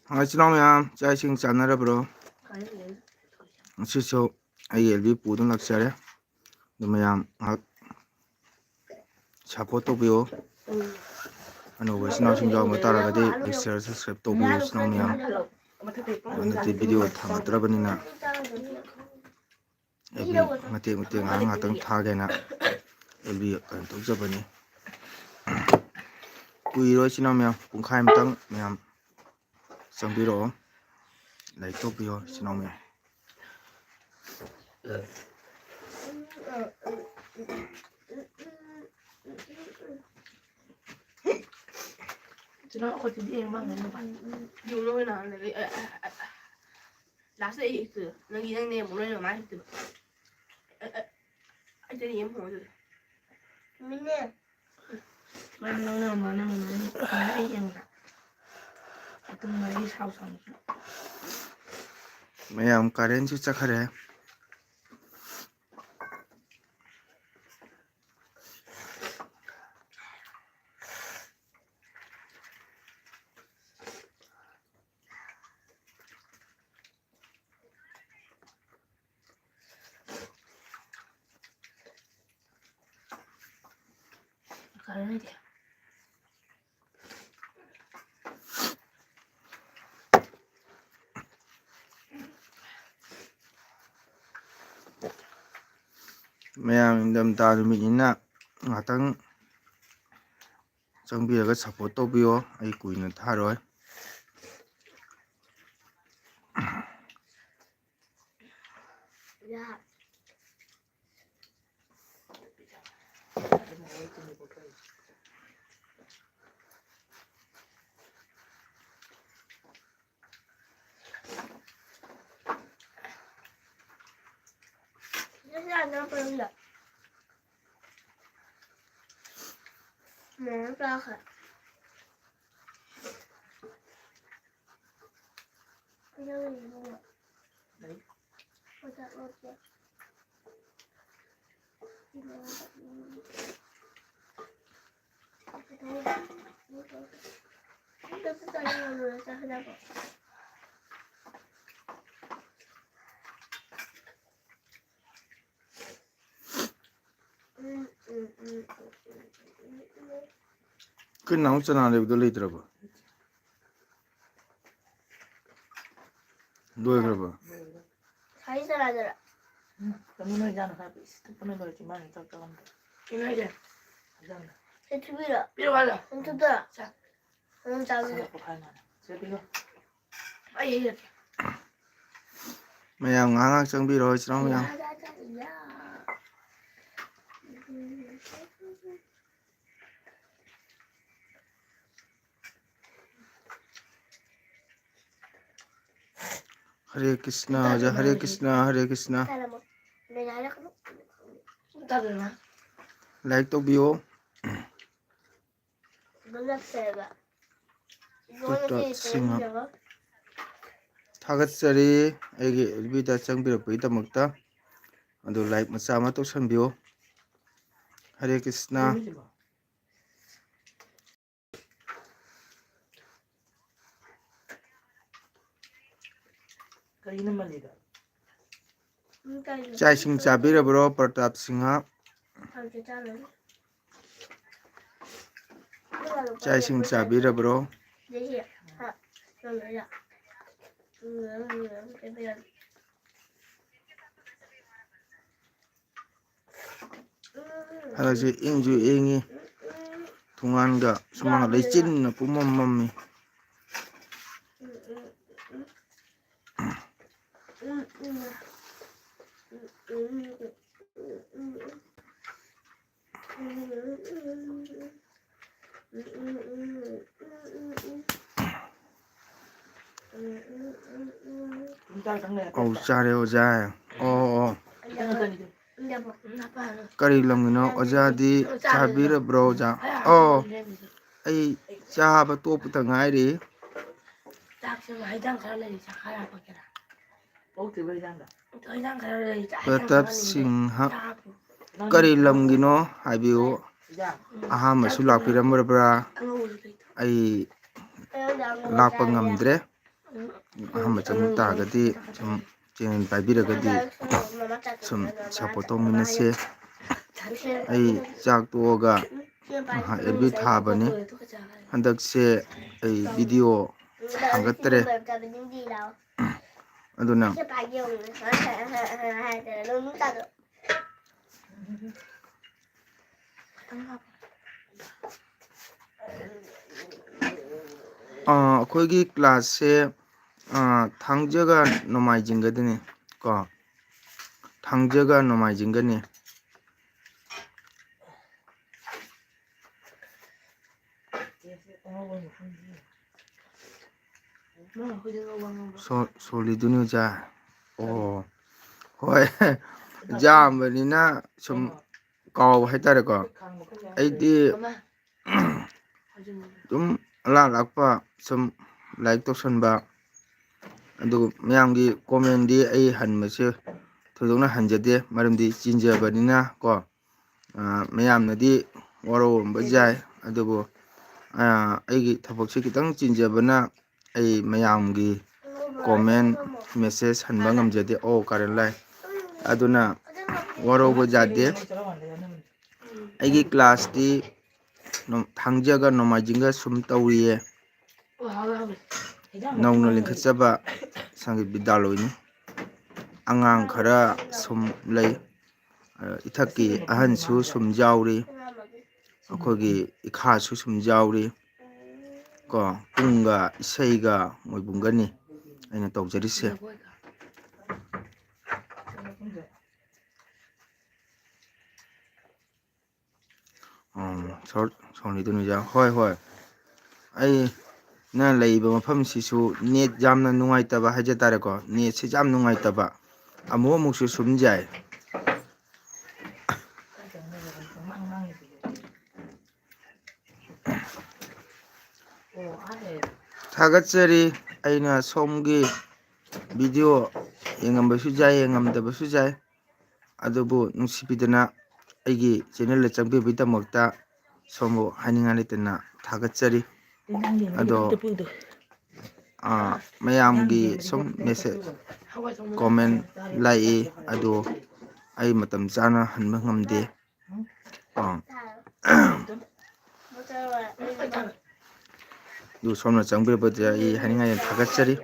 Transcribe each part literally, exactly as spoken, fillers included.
ꯍꯣꯏ, ꯏꯆꯤꯜ ꯏꯅꯥꯎ ꯃꯌꯥꯝ, ꯆꯥꯛ ꯏꯁꯤꯡ ꯆꯥꯅꯔꯕ꯭ꯔꯣ? ꯉꯁꯤꯁꯨ ꯑꯩꯒꯤ ꯑꯦꯜ ꯕꯤ ꯄꯨꯗꯨꯅ ꯂꯥꯛꯆꯔꯦ꯫ ꯑꯗꯨ ꯃꯌꯥꯝ ꯉꯥꯏꯍꯥꯛ ꯁꯞꯄꯣꯔꯠ ꯇꯧꯕꯤꯌꯣ꯫ ꯑꯅꯧꯕ ꯏꯆꯤꯜ ꯏꯅꯥꯎꯁꯤꯡ ꯌꯥꯎꯔꯝꯕ ꯇꯥꯔꯒꯗꯤ like, share, subscribe ꯇꯧꯕꯤꯌꯨ, ꯏꯆꯤꯜ ꯏꯅꯥꯎ ꯃꯌꯥꯝ꯫ ꯍꯟꯗꯛꯇꯤ ꯚꯤꯗꯤꯑꯣ ꯊꯥꯡꯒꯠꯇ꯭ꯔꯕꯅꯤꯅ ꯑꯦꯜ ꯕꯤ ꯃꯇꯦꯛ ꯃꯇꯦꯛ ꯉꯥꯏꯍꯥꯛ ꯉꯥꯛꯇꯪ ꯊꯥꯒꯦꯅ ꯑꯦꯜ ꯕꯤ ꯀꯩꯅꯣ ꯇꯧꯖꯕꯅꯤ꯫ ꯀꯨꯏꯔꯣꯏ ꯏꯆꯤꯜ ꯏꯅꯥꯎ ꯃꯌꯥꯝ, ꯄꯨꯡꯈꯥꯏ ꯑꯃꯇꯪ ꯃꯌꯥꯝ ꯆꯪꯕꯤꯔꯛꯑꯣ, like ꯇꯧꯕꯤꯌꯣ ꯏꯆꯤꯜ ꯏꯅꯥꯎ ꯃꯌꯥꯝ꯫ ꯆꯤꯜ ꯏꯅꯥꯎ ꯑꯩꯈꯣꯏꯗꯤ ꯌꯦꯡ ꯃꯥꯡꯉꯦ꯫ ꯌꯨꯝꯗ ꯑꯣꯏꯅ ꯍꯥꯟꯅ ꯂꯩ-, ꯑ, ꯑ, ꯑ, ꯑ꯫ ꯂꯥꯁꯇ ꯑꯩ ꯍꯦꯛꯇꯣꯏꯕ꯫ ꯅꯪꯒꯤ, ꯅꯪꯅꯦ ꯑꯃꯨꯛ ꯂꯣꯏꯅ ꯃꯥꯏ ꯍꯦꯛꯇꯣꯏꯕ꯫ ꯑ, ꯑ, ꯑꯩ ꯇꯦꯔꯦ ꯌꯦꯡ ꯐꯪꯉꯣꯏꯗꯣꯏꯕ꯫ ꯃꯤꯅꯦ꯫ ꯃꯥꯅ ꯅꯪꯅ ꯃꯥꯅ ꯃꯥꯅ ꯑꯩ ꯌꯦꯡꯕ꯫ ꯑꯗꯨꯝ ꯋꯥꯔꯤ ꯁꯥꯎ ꯁꯥꯎꯅ꯫ ꯃꯌꯥꯝ ꯀꯔꯦꯟꯁꯨ ꯆꯠꯈ꯭ꯔꯦ꯫ ꯃꯌꯥꯝ ꯏꯪꯊꯝꯊꯥ ꯅꯨꯃꯤꯠꯅꯤꯅ ꯉꯥꯛꯇꯪ ꯆꯪꯕꯤꯔꯒ support ꯇꯧꯕꯤꯌꯣ꯫ ꯑꯩ ꯀꯨꯏꯅ ꯊꯥꯔꯣꯏ꯫ ꯆꯥꯛ ꯆꯥꯅꯤꯡꯉꯕ꯭ꯔꯣ? ꯆꯥꯛ ꯆꯥꯅꯕ? ꯎꯝ, ꯎꯝ, ꯎꯝ, ꯎꯝ, ꯎꯝ, ꯎꯝ, ꯎꯝ, ꯎꯝ꯫ ꯑꯩꯈꯣꯏ ꯅꯥꯎ ꯆꯅꯥ ꯂꯩꯕꯗꯣ ꯂꯩꯇ꯭ꯔꯕꯣ? ꯂꯣꯏꯈ꯭ꯔꯕꯣ? ꯁꯥꯏ ꯆꯅꯥꯗꯨꯔꯥ? ꯎꯝ, ꯀꯩꯅꯣ ꯅꯣꯏ ꯏꯟꯖꯥꯡ ꯈꯔ ꯄꯤꯁꯤ꯫ ꯊꯨꯞꯄꯅ ꯂꯣꯏꯔꯦ, ꯆꯤꯝꯕꯥꯟꯁꯤ ꯆꯥꯛ ꯆꯪꯉꯝꯗ꯭ꯔꯦ꯫ ꯀꯩꯅꯣ ꯍꯥꯏꯁꯦ? ꯏꯟꯖꯥꯡꯗꯣ꯫ ꯁꯤ ꯊꯨꯕꯤꯔꯣ? ꯄꯤꯔꯛꯑꯣ ꯍꯥꯏꯔꯣ? ꯅꯪ ꯊꯨꯞꯇꯣꯏꯔꯣ? ꯆꯥ꯫ ꯅꯪ ꯆꯥꯕꯤꯔꯣ? ꯁꯥꯒꯠꯄ ꯈꯔ ꯉꯥꯟꯅ꯫ ꯁꯤꯗ ꯄꯤꯔꯣ꯫ ꯑꯩ ꯍꯦꯛ ꯃꯌꯥꯝ ꯉꯥꯏꯍꯥꯛ ꯉꯥꯏꯍꯥꯛ ꯆꯪꯕꯤꯔꯣ, ꯏꯆꯤꯟ ꯏꯅꯥꯎ ꯃꯌꯥꯝ꯫ ꯍꯔꯦ ꯀ꯭ꯔꯤꯁꯅ, ꯑꯣꯖꯥ, ꯍꯔꯦ ꯀ꯭ꯔꯤꯁꯅ, ꯍꯔꯦ ꯀ꯭ꯔꯤꯁꯅ꯫ ꯂꯥꯏꯛ ꯇꯧꯕꯤꯌꯣ꯫ ꯗꯣꯛꯇꯔ ꯁꯤꯡꯍ꯫ ꯊꯥꯒꯠꯆꯔꯤ ꯑꯩꯒꯤ ꯑꯦꯜ ꯕꯤꯗ ꯆꯪꯕꯤꯔꯛꯄꯒꯤꯗꯃꯛꯇ꯫ ꯑꯗꯨ ꯂꯥꯏꯛ ꯃꯆꯥ ꯑꯃ ꯇꯧꯁꯟꯕꯤꯌꯨ꯫ ꯍꯔꯦ ꯀ꯭ꯔꯤꯁꯅ꯫ ꯀꯔꯤꯅꯣ ꯃꯜꯂꯤꯗꯣ? ꯆꯥꯛ ꯏꯁꯤꯡ ꯆꯥꯕꯤꯔꯕ꯭ꯔꯣ, ꯄ꯭ꯔꯇꯥꯞ ꯁꯤꯡꯍ? ꯆꯥꯛ ꯏꯁꯤꯡ ꯆꯥꯕꯤꯔꯕ꯭ꯔꯣ? ꯍꯟꯗꯛꯁꯦ ꯏꯪꯁꯨ ꯏꯪꯉꯤ, ꯊꯣꯡꯒꯥꯟꯒ ꯁꯨꯃꯥꯡ ꯂꯩꯆꯤꯟꯅ ꯄꯨꯝꯃꯝ ꯃꯝꯃꯤ꯫ ꯑꯧ, ꯆꯥꯔꯦ, ꯑꯣꯖꯥ꯫ ꯑꯣ, ꯑꯣ꯫ ꯀꯔꯤ ꯂꯝꯒꯤꯅꯣ? ꯑꯣꯖꯥꯗꯤ ꯆꯥꯕꯤꯔꯕ꯭ꯔꯣ, ꯑꯣꯖꯥ? ꯑꯣ, ꯑꯩ ꯆꯥꯕ ꯇꯣꯛꯄꯇ ꯉꯥꯏꯔꯤ꯫ ꯆꯥꯛꯁꯤꯕꯨ ꯍꯩꯖꯥꯡ ꯈꯔ ꯂꯩꯔꯤ, ꯆꯥꯛ ꯈꯔ ꯍꯥꯞꯄꯛꯀꯦꯔꯥ? ꯄꯣꯛꯇ꯭ꯔꯤꯕ ꯍꯩꯖꯥꯡꯗ? ꯍꯩꯖꯥꯡ ꯈꯔ ꯂꯩꯔꯤ, ꯆꯥꯛ ꯍꯩꯖꯥꯡ ꯄ꯭ꯔꯇꯥꯞ ꯈꯔ ꯂꯩꯔꯤ, ꯁꯤꯡꯍ꯫ ꯆꯥ ꯍꯥꯞꯄꯨ꯫ ꯀꯔꯤ ꯂꯝꯒꯤꯅꯣ ꯍꯥꯏꯕꯤꯌꯨ꯫ ꯍꯩꯖꯥꯡ꯫ ꯑꯍꯥꯟꯕꯁꯨ ꯆꯥꯛ ꯂꯥꯛꯄꯤꯔꯝꯕ꯭ꯔꯥ? ꯑꯉꯧꯕꯁꯨ ꯂꯩꯇ꯭ꯔꯣ? ꯑꯩ ꯂꯥꯛꯄ ꯉꯝꯗ꯭ꯔꯦ꯫ ꯑꯍꯥꯟꯕ ꯆꯪꯉꯛ ꯇꯥꯔꯒꯗꯤ ꯁꯨꯝ ꯆꯦꯅꯦꯜ ꯄꯥꯏꯕꯤꯔꯒꯗꯤ ꯁꯨꯝ ꯁꯞꯄꯣꯔꯠ ꯇꯧꯃꯤꯟꯅꯁꯦ꯫ ꯑꯩ ꯆꯥꯛ ꯇꯣꯛꯑꯒ ꯉꯥꯏꯍꯥꯛ ꯑꯦꯐ ꯕꯤ ꯊꯥꯕꯅꯤ꯫ ꯍꯟꯗꯛꯁꯦ ꯑꯩ ꯚꯤꯗꯤꯑꯣ ꯊꯥꯡꯒꯠꯇ꯭ꯔꯦ꯫ ꯑꯗꯨꯅ ꯑꯥ, ꯑꯩꯈꯣꯏꯒꯤ ꯀ꯭ꯂꯥꯁꯁꯦ, ꯑꯥ, ꯊꯥꯡꯖꯒ ꯅꯣꯡꯃꯥꯏꯖꯤꯡꯒꯗꯅꯤ ꯀꯣ꯫ ꯊꯥꯡꯖꯒ ꯅꯣꯡꯃꯥꯏꯖꯤꯡꯒꯅꯤ꯫ ꯁꯣ-, ꯁꯣꯂꯤꯗꯨꯅꯤ ꯑꯣꯖꯥ꯫ ꯑꯣ, ꯍꯣꯏ꯫ ꯌꯥꯝꯕꯅꯤꯅ ꯁꯨꯝ ꯀꯥꯎꯕ ꯍꯥꯏꯇꯥꯔꯦꯀꯣ꯫ ꯑꯩꯗꯤ ꯑꯗꯨꯝ ꯑꯂꯥꯛ ꯂꯥꯛꯄ ꯁꯨꯝ ꯂꯥꯏꯛ ꯇꯧꯁꯟꯕ, ꯑꯗꯨꯒ ꯃꯌꯥꯝꯒꯤ ꯀꯣꯃꯦꯟꯗꯤ ꯑꯩ ꯍꯟꯕꯁꯦ ꯊꯣꯏꯗꯣꯛꯅ ꯍꯟꯖꯗꯦ, ꯃꯔꯝꯗꯤ ꯆꯤꯟꯖꯕꯅꯤꯅ ꯀꯣ꯫ ꯑ, ꯃꯌꯥꯝꯅꯗꯤ ꯋꯥꯔꯧꯔꯝꯕ ꯌꯥꯏ, ꯑꯗꯨꯕꯨ, ꯑ, ꯑꯩꯒꯤ ꯊꯕꯛꯁꯦ ꯈꯤꯇꯪ ꯆꯤꯟꯖꯕꯅ ꯑꯩ ꯃꯌꯥꯝꯒꯤ ꯀꯣꯃꯦꯟ, ꯃꯦꯁꯦꯖ ꯍꯟꯕ ꯉꯝꯖꯗꯦ꯫ ꯑꯣ, ꯀꯥꯔꯦꯟ ꯂꯥꯏ꯫ ꯑꯗꯨꯅ ꯋꯥꯔꯧꯕ ꯌꯥꯗꯦ꯫ ꯑꯩꯒꯤ ꯀ꯭ꯂꯥꯁꯇꯤ ꯅꯣ-, ꯊꯥꯡꯖꯒ ꯅꯣꯡꯃꯥꯏꯖꯤꯡꯒ ꯁꯨꯝ ꯇꯧꯔꯤꯌꯦ꯫ ꯅꯧꯅ ꯂꯤꯡꯈꯠꯆꯕ ꯁꯪꯒꯤꯠ ꯕꯤꯗ꯭ꯌꯥꯂꯣꯏꯅꯤ꯫ ꯑꯉꯥꯡ ꯈꯔ ꯁꯨꯝ ꯂꯩ꯫ ꯑ, ꯏꯊꯛꯀꯤ ꯑꯍꯟꯁꯨ ꯁꯨꯝ ꯌꯥꯎꯔꯤ꯫ ꯑꯩꯈꯣꯏꯒꯤ ꯏꯈꯥꯁꯨ ꯁꯨꯝ ꯌꯥꯎꯔꯤ꯫ ꯀꯣ, ꯄꯨꯡꯒ ꯏꯁꯩꯒ ꯃꯣꯏꯕꯨꯡꯒꯅꯤ ꯑꯩꯅ ꯇꯧꯖꯔꯤꯁꯦ꯫ ꯎꯝ, ꯁꯣꯔ-, ꯁꯣꯔꯅꯤꯗꯨꯅꯤꯖ-, ꯍꯣꯏ, ꯍꯣꯏ꯫ ꯑꯩꯅ ꯂꯩꯔꯤꯕ ꯃꯐꯝꯁꯤꯁꯨ ꯅꯦꯠ ꯌꯥꯝꯅ ꯅꯨꯡꯉꯥꯏꯇꯕ ꯍꯥꯏꯖ ꯇꯥꯔꯦꯀꯣ꯫ ꯅꯦꯠꯁꯤ ꯌꯥꯝ ꯅꯨꯡꯉꯥꯏꯇꯕ꯫ ꯑꯃꯨꯛ ꯑꯃꯨꯛꯁꯨ ꯁꯨꯝ ꯌꯥꯏ꯫ ꯊꯥꯒꯠꯆꯔꯤ꯫ ꯑꯩꯅ ꯁꯣꯝꯒꯤ ꯚꯤꯗꯤꯑꯣ ꯌꯦꯡꯉꯝꯕꯁꯨ ꯌꯥꯏ, ꯌꯦꯡꯉꯝꯗꯕꯁꯨ ꯌꯥꯏ꯫ ꯑꯗꯨꯕꯨ ꯅꯨꯡꯁꯤꯕꯤꯗꯅ ꯑꯩꯒꯤ ꯆꯦꯅꯦꯜꯗ ꯆꯪꯕꯤꯕꯒꯤꯗꯃꯛꯇ ꯁꯣꯝꯕꯨ ꯍꯥꯏꯅꯤꯡꯉꯥꯏ ꯂꯩꯇꯅ ꯊꯥꯒꯠꯆꯔꯤ꯫ ꯑꯗꯣ, ꯑꯥ, ꯃꯌꯥꯝꯒꯤ ꯁꯨꯝ message, comment ꯂꯥꯛꯏ, ꯑꯗꯣ ꯑꯩ ꯃꯇꯝ ꯆꯥꯅ ꯍꯟꯕ ꯉꯝꯗꯦ꯫ ꯑꯥ꯫ ꯑꯗꯨ ꯁꯣꯝꯅ ꯆꯪꯕꯤꯔꯛꯄꯗ ꯑꯩ ꯍꯥꯏꯅꯤꯡꯉꯥꯏ ꯌꯥꯝ ꯊꯥꯒꯠꯆꯔꯤ꯫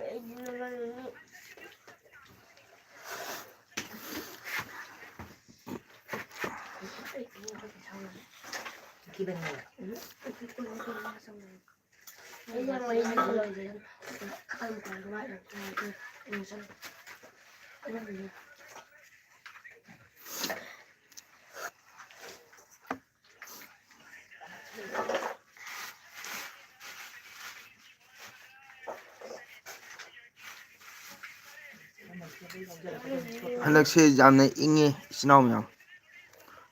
ꯍꯟꯗꯛꯁꯦ ꯌꯥꯝꯅ ꯏꯪꯉꯦ, ꯏꯆꯤꯟ ꯏꯅꯥꯎ ꯃꯌꯥꯝ꯫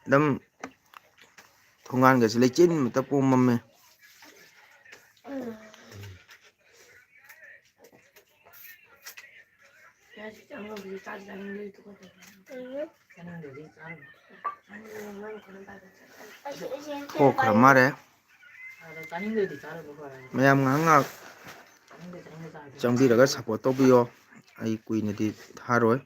ꯑꯗꯨꯝ ꯊꯣꯡꯒꯥꯟꯒꯁꯦ ꯂꯩꯆꯤꯟ ꯃꯛꯇ ꯄꯣꯝꯃꯝꯃꯦ꯫ ꯊꯣꯛꯈ꯭ꯔ ꯃꯥꯜꯂꯦ꯫ ꯃꯌꯥꯝ ꯉꯥꯏꯍꯥꯛ ꯉꯥꯏꯍꯥꯛ ꯆꯪꯕꯤꯔꯒ support ꯇꯧꯕꯤꯌꯣ꯫ ꯑꯩ ꯀꯨꯏꯅꯗꯤ ꯊꯥꯔꯣꯏ꯫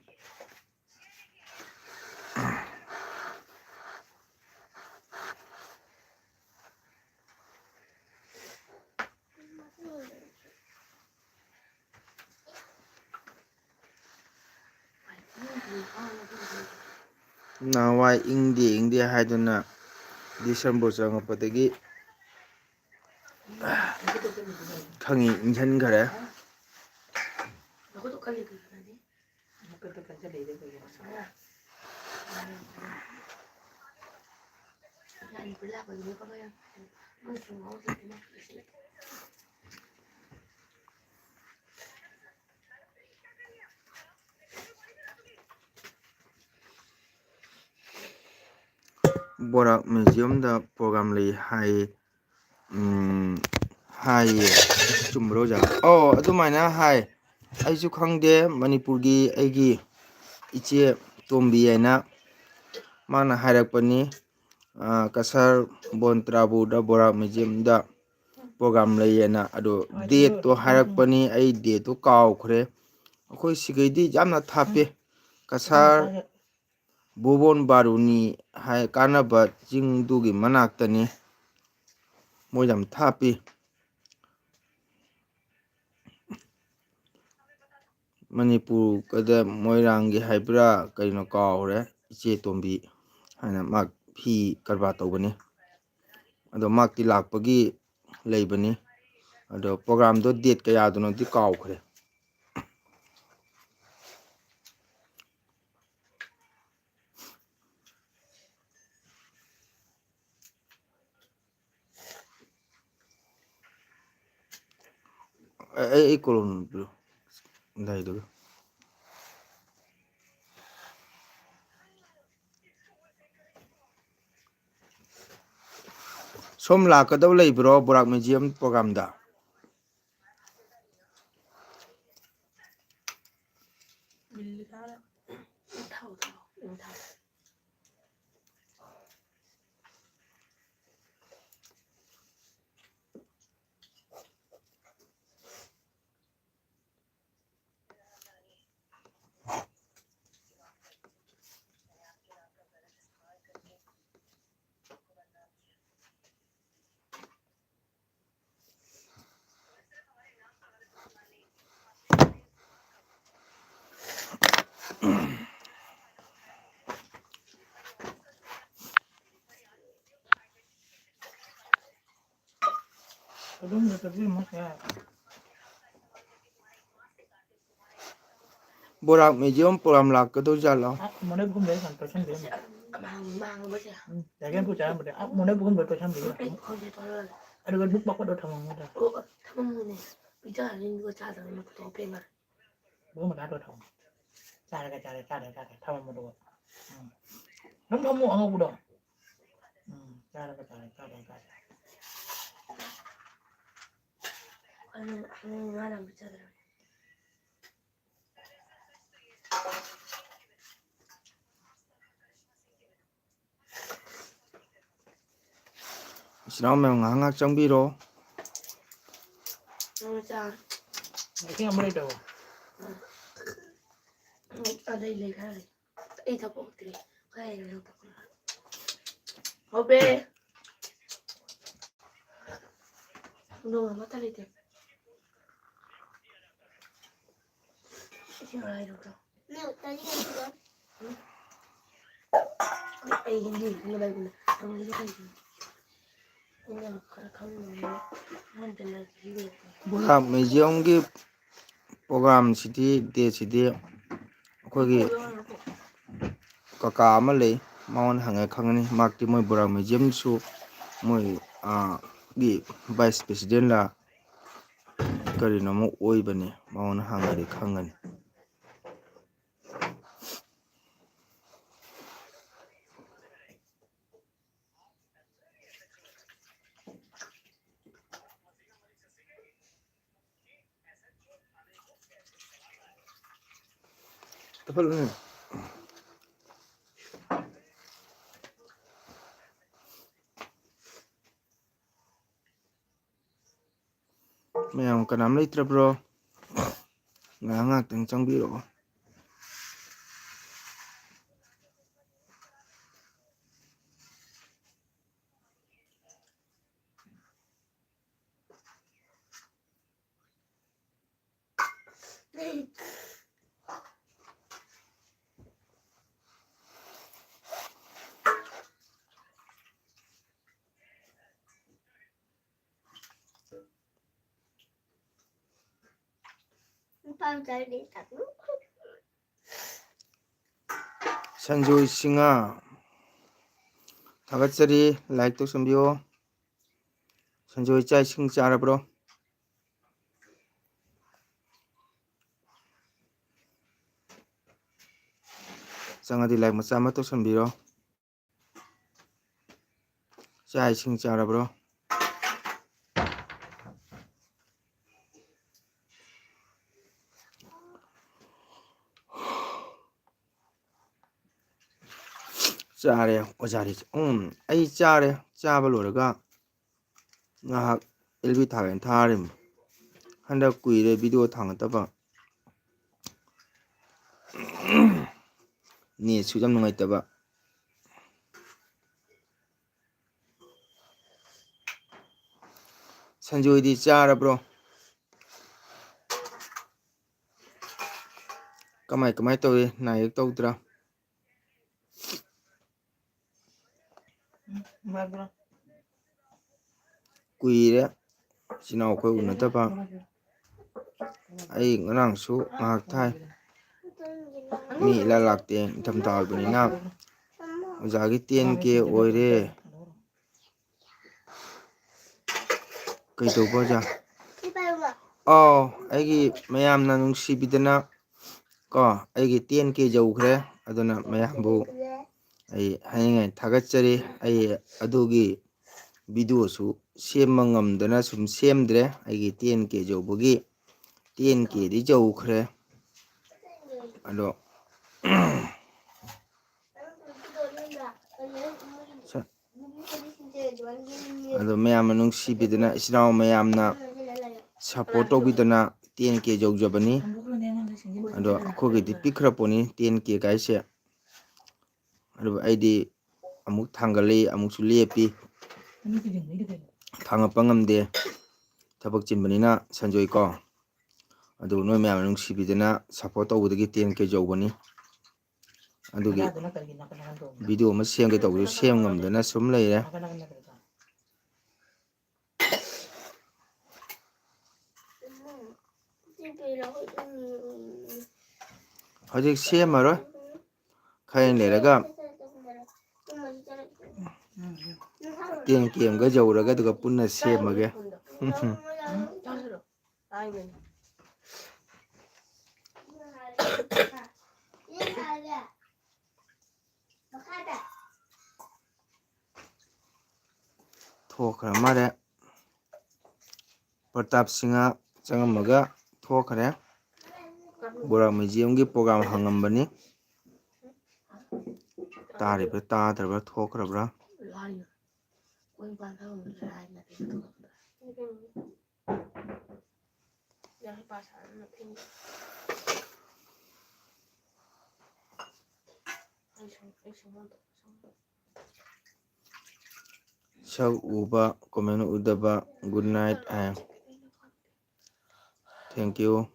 ꯅꯍꯥꯟꯋꯥꯏ ꯏꯪꯗꯦ ꯏꯪꯗꯦ ꯍꯥꯏꯗꯨꯅ December ꯆꯪꯉꯛꯄꯗꯒꯤ ꯈꯪꯏ ꯏꯪꯁꯤꯟꯈꯔꯦ꯫ ꯕꯣꯔꯥꯛ museumꯗ program ꯂꯩ ꯍꯥꯏ, ꯎꯝ, ꯍꯥꯏꯌꯦ꯫ ꯆꯨꯝꯕ꯭ꯔꯣ ꯑꯣꯖꯥ? ꯑꯣ, ꯑꯗꯨꯃꯥꯏꯅ ꯍꯥꯏ꯫ ꯑꯩꯁꯨ ꯈꯪꯗꯦ, ꯃꯅꯤꯄꯨꯔꯒꯤ ꯑꯩꯒꯤ ꯏꯆꯦ ꯇꯣꯝꯕꯤ ꯍꯥꯏꯅ ꯃꯥꯅ ꯍꯥꯏꯔꯛꯄꯅꯤ꯫ ꯑ, ꯀꯁꯥꯔ ꯕꯣꯟ ꯇ꯭ꯔꯥꯕꯨꯗ ꯕꯣꯔꯥꯛ museumꯗ ꯄ꯭ꯔꯣꯒ꯭ꯔꯥꯝ ꯂꯩꯌꯦꯅ꯫ ꯑꯗꯣ ꯗꯦꯠꯇꯣ ꯍꯥꯏꯔꯛꯄꯅꯤ, ꯑꯩ ꯗꯦꯠꯇꯣ ꯀꯥꯎꯈ꯭ꯔꯦ꯫ ꯑꯩꯈꯣꯏ ꯁꯤꯒꯩꯗꯤ ꯌꯥꯝꯅ ꯊꯥꯞꯄꯦ꯫ ꯀꯁꯥꯔ, ꯕꯣꯕꯣꯟ ꯕꯥꯔꯨꯅꯤ ꯍꯥꯏ ꯀꯥꯟꯅꯕ ꯆꯤꯡꯗꯨꯒꯤ ꯃꯅꯥꯛꯇꯅꯤ꯫ ꯃꯣꯏ ꯌꯥꯝ ꯊꯥꯞꯄꯤ꯫ ꯃꯅꯤꯄꯨꯔ ꯀꯗ ꯃꯣꯏꯔꯥꯡꯒꯤ ꯍꯥꯏꯕ꯭ꯔꯥ ꯀꯩꯅꯣ ꯀꯥꯎꯔꯦ꯫ ꯏꯆꯦ ꯇꯣꯝꯕꯤ ꯍꯥꯏꯅ ꯃꯥ ꯐꯤ ꯀꯔꯕꯥꯔ ꯇꯧꯕꯅꯤ꯫ ꯑꯗꯣ ꯃꯥꯛꯇꯤ ꯂꯥꯛꯄꯒꯤ ꯂꯩꯕꯅꯤ꯫ ꯑꯗꯣ ꯄ꯭ꯔꯣꯒ꯭ꯔꯥꯝꯗꯣ ꯗꯦꯠ ꯀꯌꯥꯗꯅꯣꯗꯤ ꯀꯥꯎꯈ꯭ꯔꯦ꯫ ꯑꯩ, ꯑꯩ, ꯑꯩ ꯀꯣꯂꯣꯝ ꯄꯤꯔꯛꯑꯣ꯫ ꯂꯩꯗꯨꯒ꯫ ꯁꯣꯝ ꯂꯥꯛꯀꯗꯕ ꯂꯩꯕ꯭ꯔꯣ ꯕꯣꯔꯥꯛ ꯃ꯭ꯌꯨꯖꯤꯌꯝ ꯄ꯭ꯔꯣꯒ꯭ꯔꯥꯝꯗ? ꯕꯣꯔꯥꯛ ꯃ꯭ꯌꯨꯖꯤꯌꯝ ꯄ꯭ꯔꯣꯒ꯭ꯔꯥꯝ ꯂꯥꯛꯀꯗꯧꯖꯥꯠꯂꯣ? ꯑꯗꯨꯒ ꯕꯨꯛ ꯃꯈꯣꯟꯗꯣ ꯊꯝꯃꯝꯃꯣ꯫ ꯊꯝꯃꯝꯃꯣꯅꯦ꯫ ꯄꯤꯖꯔꯅꯤ ꯑꯗꯨꯒ ꯆꯥꯗꯕꯅꯤ ꯃꯈꯣꯟꯗꯣ ꯄꯦꯟꯅ꯫ ꯕꯨꯛ ꯃꯈꯥꯗꯣ ꯊꯝꯃꯣ꯫ ꯆꯥꯔꯒ ꯆꯥꯔꯦ, ꯆꯥꯗ꯭ꯔꯒ ꯆꯥꯗ꯭ꯔꯦ, ꯊꯝꯃꯝꯃꯣ ꯑꯗꯨꯒ꯫ ꯎꯝ꯫ ꯑꯗꯨꯝ ꯐꯝꯃꯣ ꯑꯉꯧꯕꯗꯣ꯫ ꯎꯝ꯫ ꯆꯥꯔꯒ ꯆꯥꯔꯦ, ꯆꯥꯗ꯭ꯔꯒ ꯆꯥꯗ꯭ꯔꯦ꯫ ꯑꯗꯨꯅ ꯑꯉꯧꯕ ꯉꯥ ꯌꯥꯝ ꯄꯤꯖꯗ꯭ꯔꯕꯅꯤ꯫ ꯏꯆꯤꯟ ꯏꯅꯥꯎ ꯃꯌꯥꯝ ꯉꯥꯏꯍꯥꯛ ꯉꯥꯏꯍꯥꯛ ꯆꯪꯕꯤꯔꯣ꯫ ꯃꯆꯥ꯫ ꯏꯁꯤꯡ ꯑꯃ ꯂꯩꯇ꯭ꯔꯕꯣ? ꯑ, ꯂꯩ, ꯂꯩ, ꯈꯔ ꯂꯩ꯫ ꯑꯩ ꯊꯛꯄ ꯍꯧꯗ꯭ꯔꯤ꯫ ꯈꯔ ꯂꯩꯔꯒ ꯊꯛꯄ꯫ ꯍꯧꯕꯦ꯫ ꯅꯣꯡ ꯑꯃꯠꯇ ꯂꯩꯇꯦ꯫ ꯏꯁꯤꯡ ꯍꯥꯏꯔꯨꯕ꯭ꯔꯣ? ꯅꯪ ꯇꯥꯅꯤꯡꯉꯛꯇ꯭ꯔꯣ? ꯑꯩ ꯍꯤꯟꯗꯤ ꯈꯪꯗꯕ ꯂꯩꯕꯅꯦ꯫ ꯇꯧꯔꯤꯁꯦ ꯀꯩꯒꯤꯅꯣ? ꯑꯩꯅ ꯈꯔ ꯈꯪꯗꯕꯅꯤꯅ ꯃꯣꯏꯅ ꯇꯝꯅꯔꯛꯄꯁꯤꯗꯤ ꯕꯣꯔꯥꯛ ꯃ꯭ꯌꯨꯖꯤꯌꯝꯒꯤ ꯄ꯭ꯔꯣꯒ꯭ꯔꯥꯝꯁꯤꯗꯤ, ꯗꯦꯠꯁꯤꯗꯤ ꯑꯩꯈꯣꯏꯒꯤ ꯀꯀꯥ ꯑꯃ ꯂꯩ, ꯃꯉꯣꯟꯗ ꯍꯪꯉꯒ ꯈꯪꯒꯅꯤ꯫ ꯃꯍꯥꯛꯇꯤ ꯃꯣꯏ ꯕꯣꯔꯥꯛ ꯃ꯭ꯌꯨꯖꯤꯌꯝꯁꯨ ꯃꯣꯏ, ꯑꯥ, ꯒꯤ ꯚꯥꯏꯁ ꯄ꯭ꯔꯦꯁꯤꯗꯦꯟꯂ ꯀꯔꯤꯅꯣ ꯑꯃ ꯑꯣꯏꯕꯅꯤ, ꯃꯉꯣꯟꯗ ꯍꯪꯉꯗꯤ ꯈꯪꯒꯅꯤ꯫ ꯇꯞꯍꯜꯂꯨꯅꯦ꯫ ꯃꯌꯥꯝ ꯀꯅꯥꯝ ꯂꯩꯇ꯭ꯔꯕ꯭ꯔꯣ? ꯉꯥꯏꯍꯥꯛ ꯉꯥꯏꯍꯥꯛꯇꯪ ꯆꯪꯕꯤꯔꯛꯑꯣ꯫ ꯁꯟꯖꯣꯏ ꯁꯤꯡꯍ, ꯊꯥꯒꯠꯆꯔꯤ, like ꯇꯧꯁꯟꯕꯤꯌꯣ꯫ ꯁꯟꯖꯣꯏ, ꯆꯥꯛ ꯏꯁꯤꯡ ꯆꯥꯔꯕ꯭ꯔꯣ? ꯆꯪꯉꯗꯤ like ꯃꯆꯥ ꯑꯃ ꯇꯧꯁꯟꯕꯤꯔꯣ꯫ ꯆꯥꯛ ꯏꯁꯤꯡ ꯆꯥꯔꯕ꯭ꯔꯣ? ꯆꯥꯔꯦ, ꯑꯣꯖꯥꯗꯤ꯫ ꯎꯝ, ꯑꯩ ꯆꯥꯔꯦ꯫ ꯆꯥꯕ ꯂꯣꯏꯔꯒ ꯉꯥꯏꯍꯥꯛ ꯑꯦꯜ ꯕꯤ ꯊꯥꯒꯦꯅ ꯊꯥꯔꯤꯝꯅꯤ꯫ ꯍꯟꯗꯛ ꯀꯨꯏꯔꯦ ꯚꯤꯗꯤꯑꯣ ꯊꯥꯡꯒꯠꯇꯕ꯫ ꯅꯦꯠꯁꯨ ꯌꯥꯝ ꯅꯨꯡꯉꯥꯏꯇꯕ꯫ ꯁꯟꯖꯣꯏꯗꯤ ꯆꯥꯔꯕ꯭ꯔꯣ? ꯀꯃꯥꯏ ꯀꯃꯥꯏ ꯇꯧꯏ? ꯅꯥ ꯌꯦꯛ ꯇꯧꯗ꯭ꯔꯥ? ꯀꯨꯏꯔꯦ ꯏꯆꯤꯟ ꯏꯅꯥꯎ ꯑꯩꯈꯣꯏ ꯎꯅꯗꯕ꯫ ꯑꯩ ꯉꯔꯥꯡꯁꯨ ꯉꯥꯏꯍꯥꯛ ꯊꯥꯏ꯫ ꯃꯤ ꯏꯂꯥꯛ ꯂꯥꯛꯇꯦ, ꯅꯤꯡꯊꯝꯊꯥ ꯑꯣꯏꯕꯅꯤꯅ꯫ ꯑꯣꯖꯥꯒꯤ ꯇꯦꯟ ꯀꯦ ꯑꯣꯏꯔꯦ꯫ ꯀꯩꯗꯧꯕ ꯑꯣꯖꯥ? ꯑꯥꯎ, ꯑꯩꯒꯤ ꯃꯌꯥꯝꯅ ꯅꯨꯡꯁꯤꯕꯤꯗꯅ ꯀꯣ, ꯑꯩꯒꯤ ꯇꯦꯟ ꯀꯦ ꯌꯧꯈ꯭ꯔꯦ꯫ ꯑꯗꯨꯅ ꯃꯌꯥꯝꯕꯨ ꯑꯩ ꯍꯥꯏꯅꯤꯡꯉꯥꯏ ꯊꯥꯒꯠꯆꯔꯤ꯫ ꯑꯩ ꯑꯗꯨꯒꯤ ꯚꯤꯗꯤꯑꯣꯁꯨ ꯁꯦꯝꯕ ꯉꯝꯗꯅ ꯁꯨꯝ ꯁꯦꯝꯗ꯭ꯔꯦ꯫ ꯑꯩꯒꯤ ꯇꯦꯟ ꯀꯦ ꯌꯧꯕꯒꯤ, ꯇꯦꯟ ꯀꯦꯗꯤ ꯌꯧꯈ꯭ꯔꯦ꯫ ꯑꯗꯣ ꯁ-, ꯑꯗꯣ ꯃꯌꯥꯝꯅ ꯅꯨꯡꯁꯤꯕꯤꯗꯅ, ꯏꯆꯤꯟ ꯏꯅꯥꯎ ꯃꯌꯥꯝꯅ ꯁꯞꯄꯣꯔꯠ ꯇꯧꯕꯤꯗꯅ ꯇꯦꯟ ꯀꯦ ꯌꯧꯖꯕꯅꯤ꯫ ꯑꯗꯣ ꯑꯩꯈꯣꯏꯒꯤꯗꯤ ꯄꯤꯛꯈ꯭ꯔ ꯄꯣꯠꯅꯤ, ꯇꯦꯟ ꯀꯦ ꯀꯥꯏꯁꯦ꯫ ꯑꯗꯨꯕꯨ ꯑꯩꯗꯤ ꯑꯃꯨꯛ ꯊꯥꯡꯒꯠꯂꯤ, ꯑꯃꯨꯛꯁꯨ ꯂꯦꯞꯄꯤ, ꯊꯥꯡꯒꯠꯄ ꯉꯝꯗꯦ, ꯊꯕꯛ ꯆꯤꯟꯕꯅꯤꯅ ꯁꯟꯖꯣꯏ ꯀꯣ꯫ ꯑꯗꯨ ꯅꯣꯏ ꯃꯌꯥꯝꯅ ꯅꯨꯡꯁꯤꯕꯤꯗꯅ ꯁꯞꯄꯣꯔꯠ ꯇꯧꯕꯗꯒꯤ ꯇꯦꯟ ꯀꯦ ꯌꯧꯕꯅꯤ꯫ ꯑꯗꯨꯒꯤ ꯚꯤꯗꯤꯑꯣ ꯑꯃ ꯁꯦꯝꯒꯦ ꯇꯧꯕꯁꯨ ꯁꯦꯝ ꯉꯝꯗꯅ ꯁꯨꯝ ꯂꯩꯔꯦ꯫ ꯍꯧꯖꯤꯛ ꯁꯦꯝꯃꯔꯣꯏ, ꯈꯔ ꯂꯩꯔꯒ ꯇꯦꯟ ꯀꯦ ꯑꯃꯒ ꯌꯧꯔꯒ ꯑꯗꯨꯒ ꯄꯨꯟꯅ ꯁꯦꯝꯃꯒꯦ꯫ ꯊꯣꯛꯈ꯭ꯔ ꯃꯥꯜꯂꯦ꯫ ꯄ꯭ꯔꯇꯥꯞ ꯁꯤꯡꯍ ꯆꯪꯉꯝꯃꯒ ꯊꯣꯛꯈ꯭ꯔꯦ꯫ ꯕꯣꯔꯥ ꯃ꯭ꯌꯨꯖꯤꯌꯝꯒꯤ ꯄ꯭ꯔꯣꯒ꯭ꯔꯥꯝ ꯍꯪꯉꯝꯕꯅꯤ꯫ ꯇꯥꯔꯤꯕ꯭ꯔꯥ ꯇꯥꯗ꯭ꯔꯕ꯭ꯔꯥ, ꯊꯣꯛꯈ꯭ꯔꯕ꯭ꯔꯥ? ꯄꯥꯁ ꯁꯥꯟꯅꯅ ꯐꯦꯡꯕ꯫ ꯑꯩ ꯁꯨꯝ, ꯑꯩ ꯁꯨꯝ ꯑꯣꯟꯊꯣꯛ-, ꯁꯨꯝ꯫ ꯁꯛ ꯎꯕ, comment ꯎꯗꯕ, good night high. Thank you꯫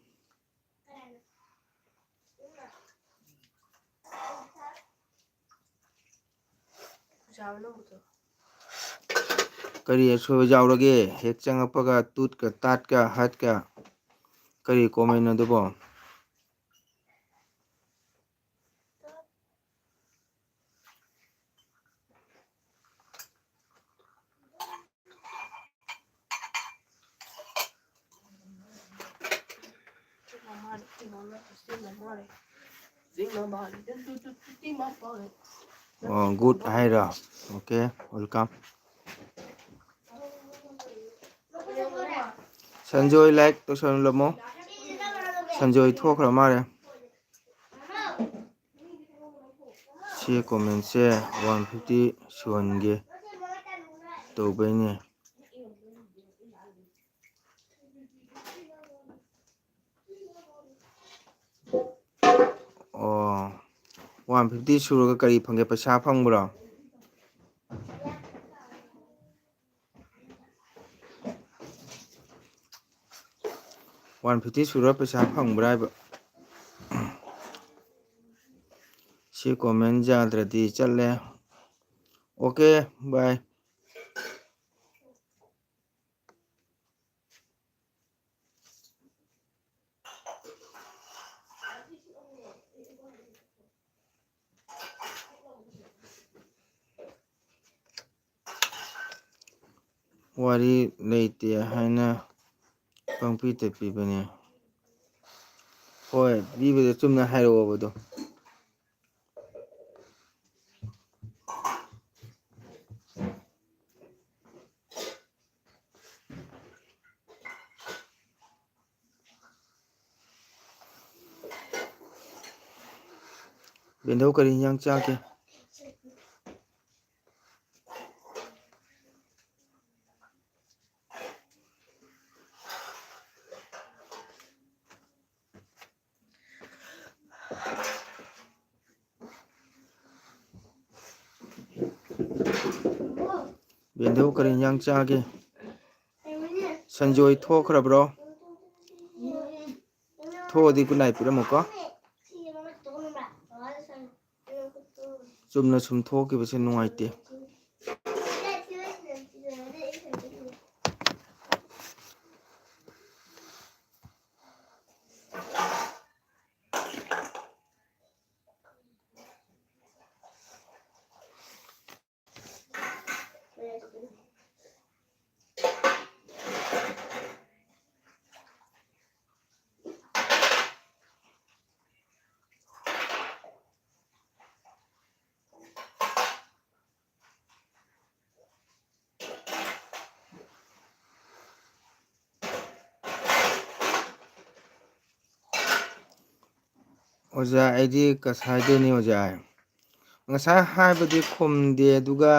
ꯀꯔꯤ ꯑꯁꯣꯏꯕ ꯌꯥꯎꯔꯒꯦ? ꯍꯦꯛ ꯆꯪꯉꯛꯄꯒ ꯇꯨꯠꯀ ꯇꯥꯠꯀ ꯍꯠꯀ ꯀꯔꯤ comment ꯅꯣ ꯑꯗꯨꯕꯣ? ꯑꯣ, good ꯍꯥꯏꯔꯣ? Okay, welcome꯫ Sanjoy, like ꯇꯧꯁꯜꯂꯝꯃꯣ꯫ Sanjoy ꯊꯣꯛꯈ꯭ꯔ ꯃꯥꯜꯂꯦ꯫ ꯁꯤ comment ꯁꯦ one fifty ꯁꯨꯍꯟꯒꯦ ꯇꯧꯕꯩꯅꯦ꯫ ꯑꯣ, one fifty ꯁꯨꯔꯒ ꯀꯔꯤ ꯐꯪꯒꯦ? ꯄꯩꯁꯥ ꯐꯪꯕ꯭ꯔꯣ? One fifty ꯁꯨꯔ ꯄꯩꯁꯥ ꯐꯪꯕ꯭ꯔꯥ ꯍꯥꯏꯕ? ꯁꯤ comment ꯌꯥꯗ꯭ꯔꯗꯤ ꯆꯠꯂꯦ꯫ Okay, bye꯫ ꯋꯥꯔꯤ ꯂꯩꯇꯦ ꯍꯥꯏꯅ ꯄꯪꯄꯤꯗ ꯄꯤꯕꯅꯦ꯫ ꯍꯣꯏ, ꯄꯤꯕꯗ ꯆꯨꯝꯅ ꯍꯥꯏꯔꯛꯑꯣꯕ ꯑꯗꯣ꯫ ꯕꯦꯟꯗꯧ, ꯀꯔꯤ ꯏꯟꯖꯥꯡ ꯆꯥꯒꯦ? ꯀꯩꯗꯧ, ꯀꯔꯤ ꯏꯟꯖꯥꯡ ꯆꯥꯒꯦ? ꯁꯟꯖꯣꯏ ꯊꯣꯛꯈ꯭ꯔꯕ꯭ꯔꯣ? ꯊꯣꯛꯑꯗꯤ good night ꯄꯤꯔꯝꯃꯨꯀꯣ꯫ ꯆꯨꯝꯅ ꯁꯨꯝ ꯊꯣꯛꯈꯤꯕꯁꯦ ꯅꯨꯡꯉꯥꯏꯇꯦ꯫ ꯑꯣꯖꯥ, ꯑꯩꯗꯤ ꯀꯁꯥꯏꯗꯩꯅꯤ ꯑꯣꯖꯥ꯫ ꯉꯁꯥꯏ ꯍꯥꯏꯕꯗꯤ ꯈꯨꯝꯗꯦ, ꯑꯗꯨꯒ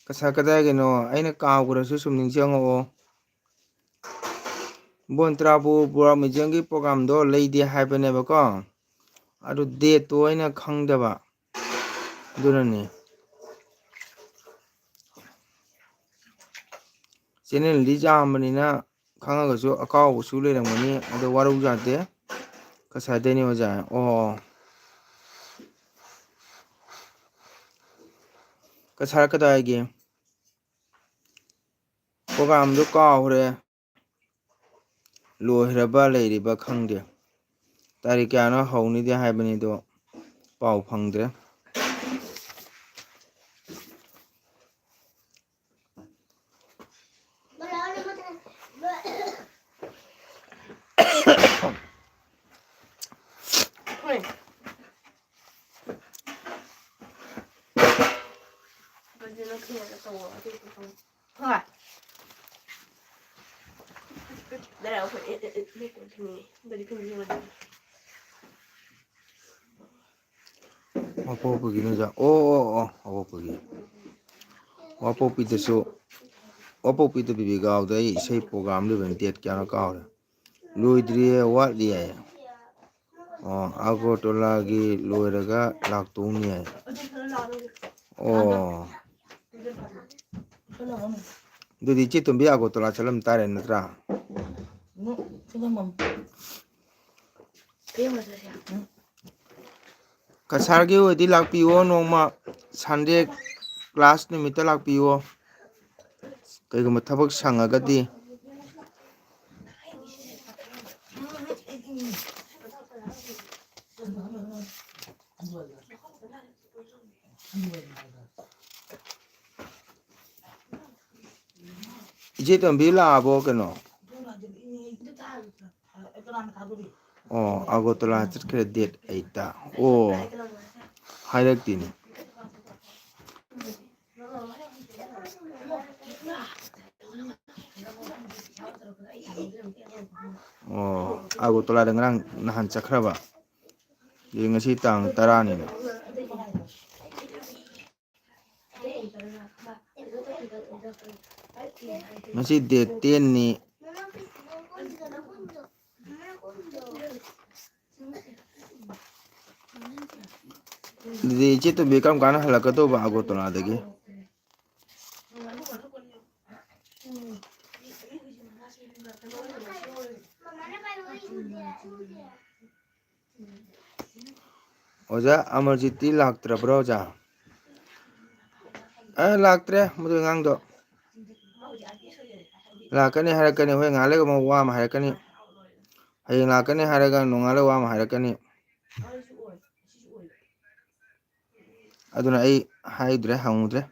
ꯀꯁꯥꯏ ꯀꯗꯥꯏꯒꯤꯅꯣ? ꯑꯩꯅ ꯀꯥꯎꯈ꯭ꯔꯁꯨ ꯁꯨꯝ ꯅꯤꯡꯁꯤꯡꯉꯛꯑꯣ꯫ ꯕꯣꯟ ꯇꯔꯥꯕꯨ ꯄꯨꯔꯥ ꯃ꯭ꯌꯨꯖꯤꯌꯝꯒꯤ ꯄ꯭ꯔꯣꯒꯥꯝꯗꯣ ꯂꯩꯗꯦ ꯍꯥꯏꯕꯅꯦꯕꯀꯣ, ꯑꯗꯨ ꯗꯦꯠꯇꯣ ꯑꯩꯅ ꯈꯪꯗꯕ, ꯑꯗꯨꯅꯅꯦ꯫ ꯆꯦꯅꯦꯜꯗꯤ ꯌꯥꯝꯕꯅꯤꯅ ꯈꯪꯉꯒꯁꯨ ꯑꯀꯥꯎꯕꯁꯨ ꯂꯩꯔꯝꯒꯅꯤ, ꯑꯗꯣ ꯋꯥꯔꯧ ꯌꯥꯗꯦ꯫ ꯀꯁꯥꯏꯗꯩꯅꯦ ꯑꯣꯖꯥ꯫ ꯑꯣ, ꯀꯁꯥꯏ ꯀꯗꯥꯏꯒꯤ? ꯄ꯭ꯔꯣꯒꯥꯝꯗꯣ ꯀꯥꯎꯈ꯭ꯔꯦ꯫ ꯂꯣꯏꯈ꯭ꯔꯕ ꯂꯩꯔꯤꯕ ꯈꯪꯗꯦ꯫ ꯇꯥꯔꯤꯛ ꯀꯌꯥꯅꯣ ꯍꯧꯅꯤꯗꯤ ꯍꯥꯏꯕꯅꯤ, ꯑꯗꯣ ꯄꯥꯎ ꯐꯪꯗ꯭ꯔꯦ꯫ ꯍꯣꯏ꯫ ꯋꯥꯄꯣꯛꯄꯒꯤ ꯅꯨꯃꯤꯗꯥꯡ꯫ ꯑꯣ, ꯑꯣ, ꯑꯣ, ꯋꯥꯄꯣꯛꯄꯒꯤ꯫ ꯋꯥꯄꯣꯛꯄꯤꯗꯁꯨ, ꯋꯥꯄꯣꯛꯄꯤꯗ ꯕꯤꯕꯤꯒꯥꯎꯗ ꯑꯩ ꯏꯁꯩ ꯄ꯭ꯔꯣꯒꯥꯝ ꯂꯩꯕꯅꯤ, ꯗꯦꯠ ꯀꯌꯥꯅꯣ ꯀꯥꯎꯔꯦ꯫ ꯂꯣꯏꯗ꯭ꯔꯤꯌꯦ, ꯋꯥꯠꯂꯤꯌꯦ꯫ ꯑꯣ, ꯑꯒꯔꯇꯂꯥꯒꯤ ꯂꯣꯏꯔꯒ ꯂꯥꯛꯇꯧꯅꯤ ꯍꯥꯏ꯫ ꯑꯣ꯫ ꯑꯗꯨꯗꯤ ꯏꯆꯦ ꯇꯣꯝꯕꯤ ꯑꯒꯣꯇꯣꯂꯥ ꯆꯠꯂꯝ ꯇꯥꯔꯦ ꯅꯠꯇ꯭ꯔꯥ? ꯀꯁꯥꯔꯒꯤ ꯑꯣꯏꯗꯤ ꯂꯥꯛꯄꯤꯌꯣ, ꯅꯣꯡꯃ ꯁꯟꯗꯦ ꯀ꯭ꯂꯥꯁ ꯅꯨꯃꯤꯠꯇ ꯂꯥꯛꯄꯤꯌꯣ, ꯀꯩꯒꯨꯝꯕ ꯊꯕꯛ ꯁꯪꯉꯒꯗꯤ꯫ ꯏꯆꯦ ꯇꯣꯝꯕꯤ ꯂꯥꯛꯑꯕꯣ ꯀꯩꯅꯣ? ꯑꯣ, ꯑꯒꯣꯇꯣꯂꯥ ꯆꯠꯈ꯭ꯔꯦ ꯗꯦꯠ ꯑꯩꯠꯇ꯫ ꯑꯣ, ꯍꯥꯏꯔꯛꯇꯦꯅꯦ꯫ ꯑꯣ, ꯑꯒꯣꯇꯣꯂꯥꯗ ꯉꯔꯥꯡ ꯅꯍꯥꯟ ꯆꯠꯈ꯭ꯔꯕ꯫ ꯑꯗꯨꯗꯤ ꯉꯁꯤ ꯇꯥꯡ ꯇꯔꯥꯅꯤꯅꯦ꯫ ꯉꯁꯤ ꯗꯦꯠ ꯇꯦꯟꯅꯤ꯫ ꯑꯗꯨꯗꯤ ꯏꯆꯦ ꯇꯣꯝꯕꯤ ꯀꯔꯝ ꯀꯥꯟꯗ ꯍꯜꯂꯛꯀꯗꯧꯕ ꯑꯒꯣꯇꯣꯂꯥꯗꯒꯤ? ꯑꯣꯖꯥ ꯑꯃꯔꯖꯤꯠꯇꯤ ꯂꯥꯛꯇ꯭ꯔꯕ꯭ꯔꯣ, ꯑꯣꯖꯥ? ꯑꯦ, ꯂꯥꯛꯇ꯭ꯔꯦ, ꯃꯗꯨ ꯑꯉꯥꯡꯗꯣ꯫ ꯂꯥꯛꯀꯅꯤ ꯍꯥꯏꯔꯛꯀꯅꯤ, ꯍꯣꯏ, ꯉꯥꯏꯍꯥꯛ ꯂꯩꯒ ꯑꯃꯨꯛ ꯋꯥ ꯑꯃ ꯍꯥꯏꯔꯛꯀꯅꯤ꯫ ꯍꯌꯦꯡ ꯂꯥꯛꯀꯅꯤ ꯍꯥꯏꯔꯒ ꯅꯣꯡꯉꯥꯜꯂ ꯋꯥ ꯑꯃ ꯍꯥꯏꯔꯛꯀꯅꯤ꯫ ꯑꯗꯨꯅ ꯑꯩ ꯍꯥꯏꯗ꯭ꯔꯦ, ꯍꯪꯉꯨꯗ꯭ꯔꯦ꯫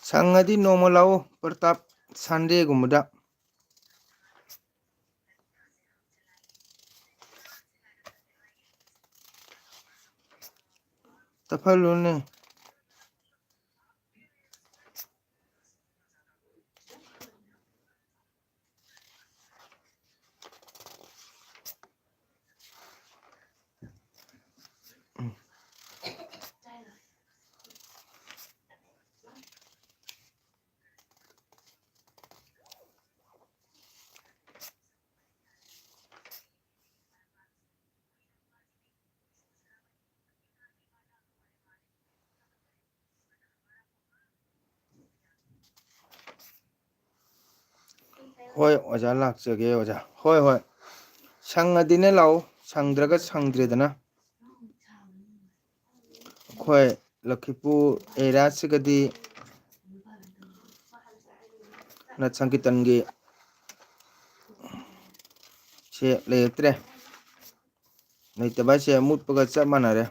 ꯁꯪꯉꯗꯤ ꯅꯣꯡꯃ ꯂꯥꯛꯑꯣ ꯄ꯭ꯔꯇꯥꯞ, ꯁꯟꯗꯦꯒꯨꯝꯕꯗ꯫ ꯇꯞꯍꯜꯂꯨꯅꯦ꯫ ꯍꯣꯏ ꯑꯣꯖꯥ, ꯂꯥꯛꯆꯒꯦ ꯑꯣꯖꯥ꯫ ꯍꯣꯏ, ꯍꯣꯏ, ꯁꯪꯉꯗꯤꯅꯦ ꯂꯥꯛꯎ, ꯁꯪꯗ꯭ꯔꯒ ꯁꯪꯗ꯭ꯔꯦꯗꯅ꯫ ꯑꯩꯈꯣꯏ ꯂꯛꯈꯤꯄꯨꯔ ꯑꯦꯔꯤꯌꯥꯁꯤꯒꯗꯤ ꯅꯠ ꯁꯪꯀꯤꯔꯇꯟꯒꯤ ꯁꯦ ꯂꯩꯔꯛꯇ꯭ꯔꯦ꯫ ꯂꯩꯇꯕ ꯍꯥꯏꯁꯦ ꯃꯨꯠꯄꯒ ꯆꯞ ꯃꯥꯟꯅꯔꯦ꯫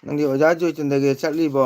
ꯅꯪꯗꯤ ꯑꯣꯖꯥ ꯖꯣꯏꯆꯟꯗ꯭ꯔꯒꯤ ꯆꯠꯂꯤꯕꯣ?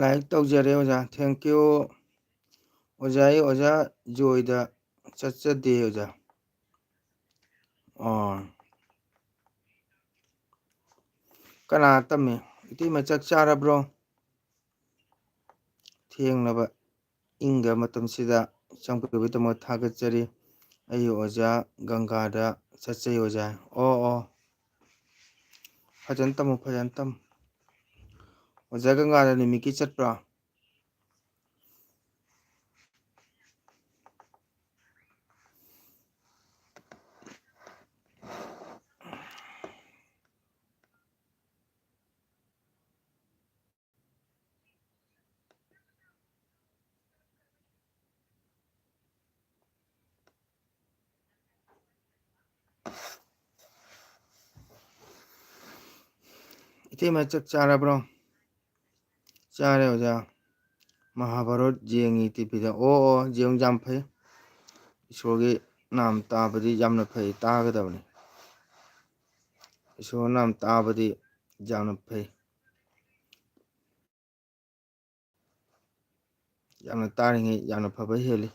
ꯂꯥꯏꯛ ꯇꯧꯖꯔꯦ ꯑꯣꯖꯥ, thank you꯫ ꯑꯣꯖꯥ, ꯑꯩ ꯑꯣꯖꯥ ꯖꯣꯏꯗ ꯆꯠꯆꯗꯦ ꯑꯣꯖꯥ꯫ ꯑꯣ꯫ ꯀꯅꯥ ꯇꯝꯃꯤ? ꯏꯇꯩꯃ ꯆꯥꯛ ꯆꯥꯔꯕ꯭ꯔꯣ? ꯊꯦꯡꯂꯕ ꯏꯪꯒ ꯃꯇꯝꯁꯤꯗ ꯆꯪꯕꯤꯕꯒꯤꯗꯃꯛ ꯊꯥꯒꯠꯆꯔꯤ꯫ ꯑꯩ ꯑꯣꯖꯥ ꯒꯪꯒꯥꯗ ꯆꯠꯆꯩ ꯑꯣꯖꯥ꯫ ꯑꯣ, ꯑꯣ꯫ ꯐꯖꯅ ꯇꯝꯃꯨ, ꯐꯖꯅ ꯇꯝꯃꯨ꯫ ꯑꯣꯖꯥ ꯒꯪꯒꯥꯗ ꯅꯨꯃꯤꯠꯀꯤ ꯆꯠꯄ꯭ꯔꯣ? ꯏꯇꯩꯃ ꯆꯥꯛ ꯆꯥꯔꯕ꯭ꯔꯣ? ꯆꯥꯔꯦ ꯑꯣꯖꯥ꯫ ꯃꯍꯥꯚꯥꯔꯠ ꯌꯦꯡꯉꯤ ꯇꯤꯚꯤꯗ꯫ ꯑꯣ, ꯑꯣ, ꯌꯦꯡꯉꯨ, ꯌꯥꯝ ꯐꯩ꯫ ꯏꯁꯣꯔꯒꯤ ꯅꯥꯝ ꯇꯥꯕꯗꯤ ꯌꯥꯝꯅ ꯐꯩ, ꯇꯥꯒꯗꯕꯅꯤ꯫ ꯏꯁꯣꯔ ꯅꯥꯝ ꯇꯥꯕꯗꯤ ꯌꯥꯝꯅ ꯐꯩ꯫ ꯌꯥꯝꯅ ꯇꯥꯔꯤꯉꯩ ꯌꯥꯝꯅ ꯐꯕ ꯍꯦꯜꯂꯤ꯫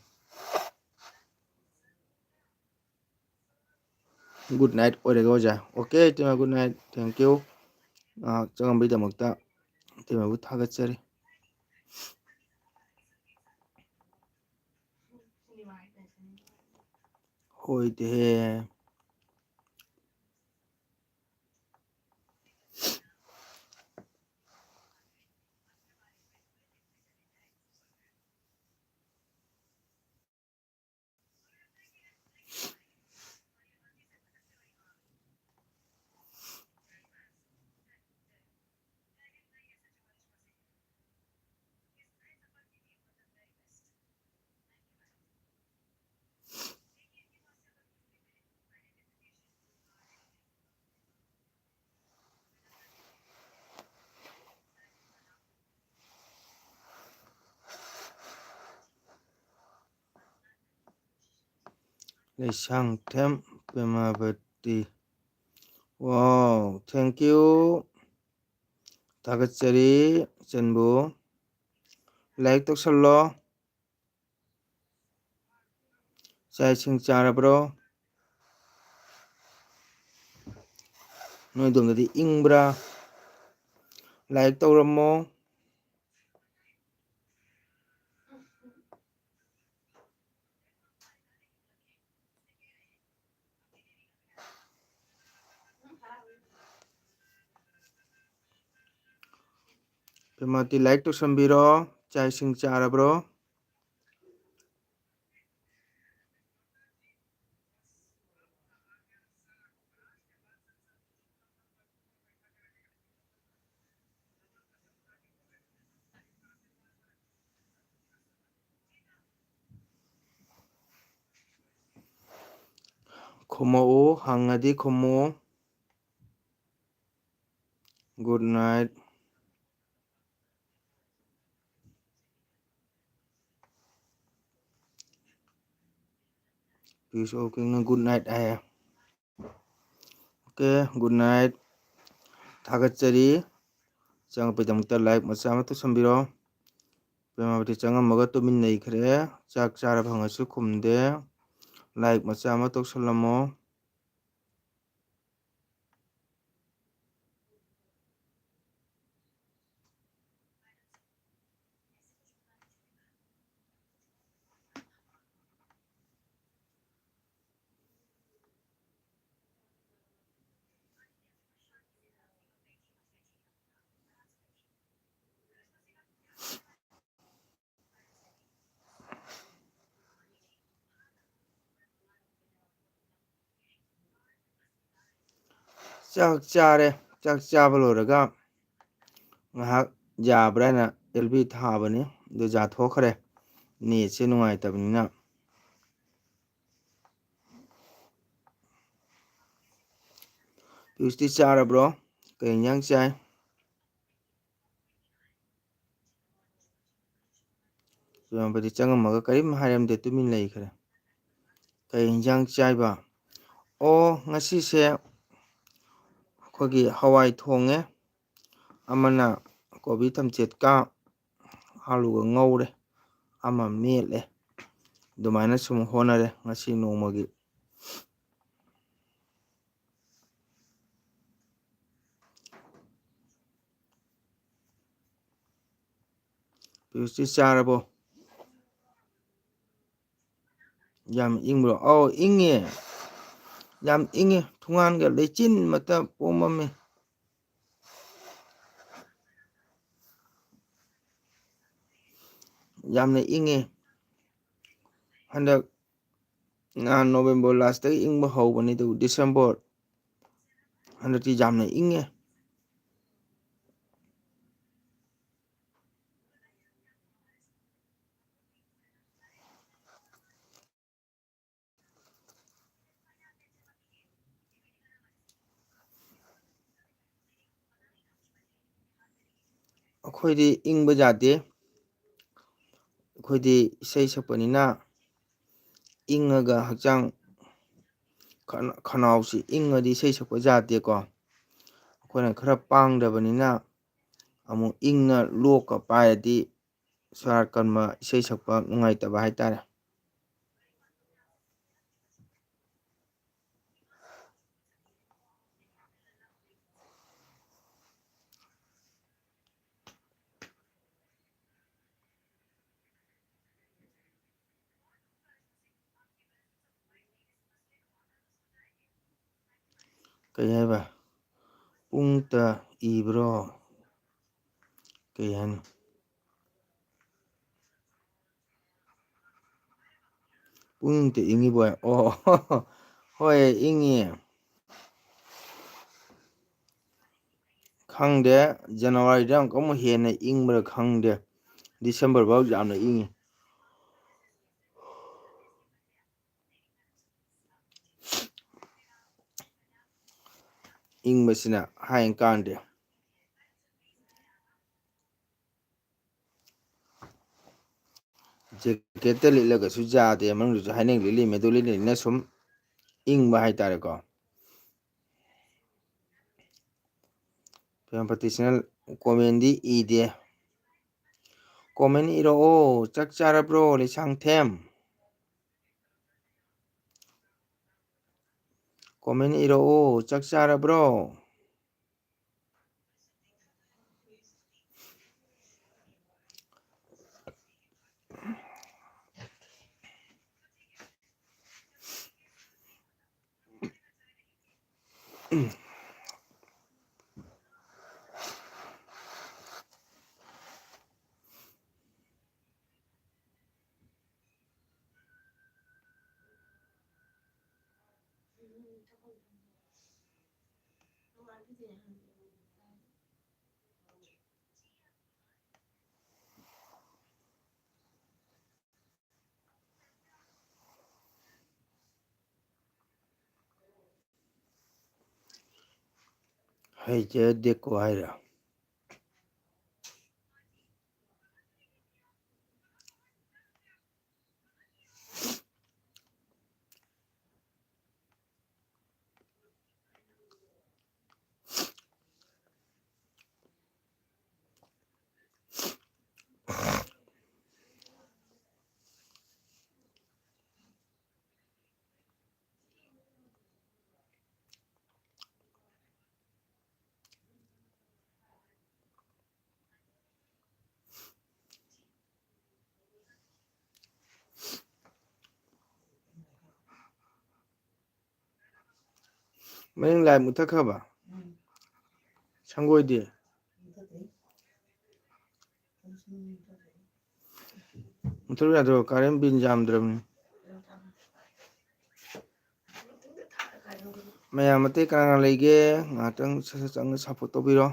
Good night ꯑꯣꯏꯔꯒꯦ ꯑꯣꯖꯥ꯫ Okay, ꯏꯇꯩꯃ, good night, thank you꯫ ꯉꯥꯏꯍꯥꯛ ꯆꯪꯉꯝꯕꯒꯤꯗꯃꯛꯇ ꯏꯇꯩꯃꯕꯨ ꯊꯥꯒꯠꯆꯔꯤ꯫ ꯍꯣꯏꯗꯦꯍꯦ꯫ ꯂꯩꯁꯥꯡꯊꯦꯝ ꯄ꯭ꯔꯦꯃꯥꯕꯇꯤ꯫ Wow, thank you꯫ ꯊꯥꯒꯠꯆꯔꯤ ꯏꯆꯟꯕꯨ꯫ Like ꯇꯧꯁꯜꯂꯣ꯫ ꯆꯥꯛ ꯏꯁꯤꯡ ꯆꯥꯔꯕ꯭ꯔꯣ? ꯅꯣꯏ ꯑꯗꯣꯝꯗꯗꯤ ꯏꯪꯕ꯭ꯔꯥ? Like ꯇꯧꯔꯝꯃꯣ꯫ ꯄꯦꯃꯥꯇꯤ, ꯂꯥꯏꯛ ꯇꯧꯁꯟꯕꯤꯔꯣ꯫ ꯆꯥꯛ ꯏꯁꯤꯡ ꯆꯥꯔꯕ꯭ꯔꯣ? ꯈꯨꯝꯃꯛꯎ, ꯍꯪꯉꯗꯤ ꯈꯨꯝꯃꯨ꯫ Good night. Piyush ꯑꯣꯀꯤꯡꯅ good night ꯍꯥꯏꯌꯦ꯫ Okay, good night. ꯊꯥꯒꯠꯆꯔꯤ꯫ ꯆꯪꯉꯛꯄꯒꯤꯗꯃꯛꯇ ꯂꯥꯏꯛ ꯃꯆꯥ ꯑꯃ ꯇꯧꯁꯟꯕꯤꯔꯣ꯫ ꯄ꯭ꯔꯦꯃꯥꯕꯇꯤ ꯆꯪꯉꯝꯃꯒ ꯇꯨꯃꯤꯟ ꯂꯩꯈ꯭ꯔꯦ꯫ ꯆꯥꯛ ꯆꯥꯔꯕ ꯍꯪꯉꯁꯨ ꯈꯨꯝꯗꯦ꯫ ꯂꯥꯏꯛ ꯃꯆꯥ ꯑꯃ ꯇꯧꯁꯜꯂꯝꯃꯣ꯫ ꯆꯥꯛ ꯆꯥꯔꯦ꯫ ꯆꯥꯛ ꯆꯥꯕ ꯂꯣꯏꯔꯒ ꯉꯥꯏꯍꯥꯛ ꯌꯥꯕ꯭ꯔꯥ ꯍꯥꯏꯅ ꯑꯦꯜ ꯕꯤ ꯊꯥꯕꯅꯤ, ꯑꯗꯨ ꯌꯥꯊꯣꯛꯈ꯭ꯔꯦ, ꯅꯦꯠꯁꯦ ꯅꯨꯡꯉꯥꯏꯇꯕꯅꯤꯅ꯫ ꯄꯤꯌꯨꯁꯇꯤ ꯆꯥꯔꯕ꯭ꯔꯣ? ꯀꯩ ꯏꯟꯖꯥꯡ ꯆꯥꯏ? ꯄ꯭ꯔꯦꯃꯥꯕꯇꯤ ꯆꯪꯉꯝꯃꯒ ꯀꯔꯤꯝ ꯍꯥꯏꯔꯝꯗꯦ, ꯇꯨꯃꯤꯟ ꯂꯩꯈ꯭ꯔꯦ꯫ ꯀꯩ ꯏꯟꯖꯥꯡ ꯆꯥꯏꯕ? ꯑꯣ, ꯉꯁꯤꯁꯦ ꯑꯩꯈꯣꯏꯒꯤ ꯍꯋꯥꯏ ꯊꯣꯡꯉꯦ, ꯑꯃꯅ ꯀꯣꯕꯤ ꯊꯝꯆꯦꯠꯀ ꯑꯥꯂꯨꯒ ꯉꯧꯔꯦ, ꯑꯃ ꯃꯦꯠꯂꯦ꯫ ꯑꯗꯨꯃꯥꯏꯅ ꯁꯨꯝ ꯍꯣꯠꯅꯔꯦ ꯉꯁꯤ ꯅꯣꯡꯃꯒꯤ꯫ ꯄꯤꯌꯨꯁꯇꯤ ꯆꯥꯔꯕꯣ? ꯌꯥꯝ ꯏꯪꯕ꯭ꯔꯣ? ꯑꯧ, ꯏꯪꯉꯦ꯫ ꯌꯥꯝ ꯏꯪꯉꯦ꯫ ꯊꯣꯡꯒꯥꯟꯒ ꯂꯩꯆꯤꯟ ꯃꯛꯇ ꯄꯣꯝꯃꯝꯃꯦ꯫ ꯌꯥꯝꯅ ꯏꯪꯉꯦ꯫ ꯍꯟꯗꯛ ꯅꯍꯥꯟ ꯅꯣꯕꯦꯝꯕꯔ ꯂꯥꯁꯇꯒꯤ ꯏꯪꯕ ꯍꯧꯕꯅꯤ, ꯑꯗꯨꯕꯨ ꯗꯤꯁꯦꯝꯕꯔ ꯍꯟꯗꯛꯇꯤ ꯌꯥꯝꯅ ꯏꯪꯉꯦ꯫ ꯑꯩꯈꯣꯏꯗꯤ ꯏꯪꯕ ꯌꯥꯗꯦ꯫ ꯑꯩꯈꯣꯏꯗꯤ ꯏꯁꯩ ꯁꯛꯄꯅꯤꯅ ꯏꯪꯉꯒ ꯍꯛꯆꯥꯡ, ꯈꯅꯥꯎꯁꯤ ꯏꯪꯉꯗꯤ ꯏꯁꯩ ꯁꯛꯄ ꯌꯥꯗꯦꯀꯣ꯫ ꯑꯩꯈꯣꯏꯅ ꯈꯔ ꯄꯥꯡꯗꯕꯅꯤꯅ ꯑꯃꯨꯛ ꯏꯪꯅ ꯂꯣꯛꯀ ꯄꯥꯏꯔꯗꯤ ꯁꯣꯔꯥꯠ ꯀꯟꯕ, ꯏꯁꯩ ꯁꯛꯄ ꯅꯨꯡꯉꯥꯏꯇꯕ ꯍꯥꯏꯇꯥꯔꯦ꯫ ꯀꯩ ꯍꯥꯏꯕ? ꯄꯨꯡꯇ ꯏꯕ꯭ꯔꯣ? ꯀꯩ ꯍꯥꯏꯅꯣ? ꯄꯨꯡꯇ ꯏꯪꯉꯤꯕꯣꯏ꯫ ꯑꯣ, ꯍꯣꯏ, ꯏꯪꯉꯤ꯫ ꯈꯪꯗꯦ, ꯖꯅꯋꯥꯔꯤꯗ ꯑꯃꯨꯛꯀ ꯑꯃꯨꯛ ꯍꯦꯟꯅ ꯏꯪꯕ꯭ꯔꯥ ꯈꯪꯗꯦ꯫ ꯗꯤꯁꯦꯝꯕꯔ ꯐꯥꯎ ꯌꯥꯝꯅ ꯏꯪꯉꯤ꯫ ꯏꯪꯕꯁꯤꯅ ꯍꯥꯏ ꯀꯥꯟꯗꯦ꯫ ꯖꯦꯀꯦꯠꯇ ꯂꯤꯠꯂꯒꯁꯨ ꯌꯥꯗꯦ, ꯃꯅꯨꯡꯗꯁꯨ ꯍꯥꯏꯅꯤꯡ ꯂꯤꯠꯂꯤ, ꯃꯗꯨ ꯂꯤꯠꯂꯤꯅ ꯁꯨꯝ ꯏꯪꯕ ꯍꯥꯏꯇꯥꯔꯦꯀꯣ꯫ ꯄ꯭ꯔꯦꯝꯄꯇꯤ ꯆꯦꯅꯦꯜ ꯀꯣꯃꯦꯟꯗꯤ ꯏꯗꯦ꯫ ꯀꯣꯃꯦꯟ ꯏꯔꯛꯑꯣ, "ꯆꯥꯛ ꯆꯥꯔꯕ꯭ꯔꯣ, ꯂꯩꯁꯥꯡꯊꯦꯝ?" ꯀꯣꯃꯦꯟ ꯏꯔꯛꯑꯣ, "ꯆꯥꯛ ꯆꯥꯔꯕ꯭ꯔꯣ?" ꯍꯩꯖꯗꯦꯀꯣ ꯍꯥꯏꯔ꯫ ꯃꯅꯤꯡ ꯂꯥꯏ ꯃꯨꯠꯊꯠꯈ꯭ꯔꯕ? ꯁꯪꯒꯣꯏꯗꯤ? ꯃꯨꯠꯊꯠꯂꯨ ꯌꯥꯗ꯭ꯔꯣ? ꯀꯥꯔꯦꯟ ꯕꯤꯟ ꯌꯥꯝꯗ꯭ꯔꯕꯅꯤ꯫ ꯃꯌꯥꯝ ꯑꯇꯩ ꯀꯅꯥ ꯀꯅꯥ ꯂꯩꯒꯦ? ꯉꯥꯏꯍꯥꯛꯇꯪ ꯁꯠ ꯁꯠ ꯆꯪꯉ ꯁꯞꯄꯣꯔꯠ ꯇꯧꯕꯤꯔꯣ꯫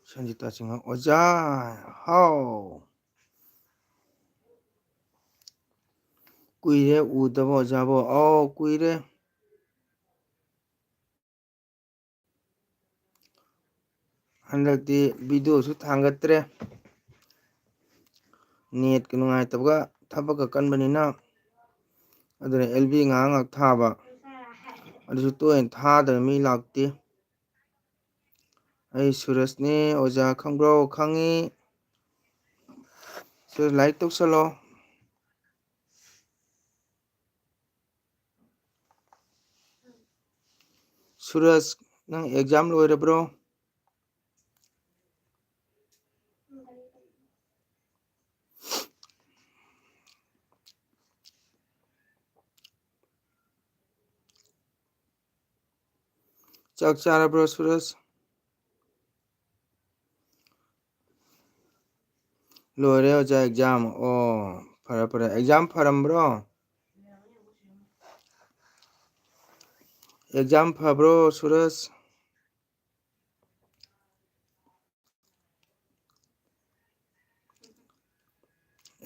ꯁꯟꯖꯤꯇꯥ ꯆꯤꯡꯉꯝ, ꯑꯣꯖꯥ, ꯍꯥꯎ꯫ ꯀꯨꯏꯔꯦ ꯎꯗꯕ ꯑꯣꯖꯥꯕꯨ꯫ ꯑꯧ, ꯀꯨꯏꯔꯦ꯫ ꯍꯟꯗꯛꯇꯤ videoꯁꯨ ꯊꯥꯡꯒꯠꯇ꯭ꯔꯦ꯫ Netꯀ ꯅꯨꯡꯉꯥꯏꯇꯕꯒ, ꯊꯕꯛꯀ ꯀꯟꯕꯅꯤꯅ꯫ ꯑꯗꯨꯅ L B ꯉꯥꯏꯍꯥꯛ ꯉꯥꯏꯍꯥꯛ ꯊꯥꯕ꯫ ꯑꯗꯨꯁꯨ ꯇꯣꯏꯅ ꯊꯥꯗꯕ, ꯃꯤ ꯂꯥꯛꯇꯦ꯫ ꯑꯩ ꯁꯨꯔꯖꯅꯦ, ꯑꯣꯖꯥ ꯈꯪꯕ꯭ꯔꯣ? ꯈꯪꯉꯤ꯫ ꯁꯨꯔꯖ, like ꯇꯧꯁꯜꯂꯣ꯫ ꯁꯨꯔꯖ, ꯅꯪ exam ꯂꯣꯏꯔꯕ꯭ꯔꯣ? ꯆꯥꯛ ꯆꯥꯔꯕ꯭ꯔꯣ, ꯁꯨꯔꯖ? ꯂꯣꯏꯔꯦ ꯑꯣꯖꯥ exam꯫ ꯑꯣ, ꯐꯔꯦ, ꯐꯔꯦ꯫ Exam ꯐꯔꯝꯕ꯭ꯔꯣ? Exam ꯐꯕ꯭ꯔꯣ, ꯁꯨꯔꯖ?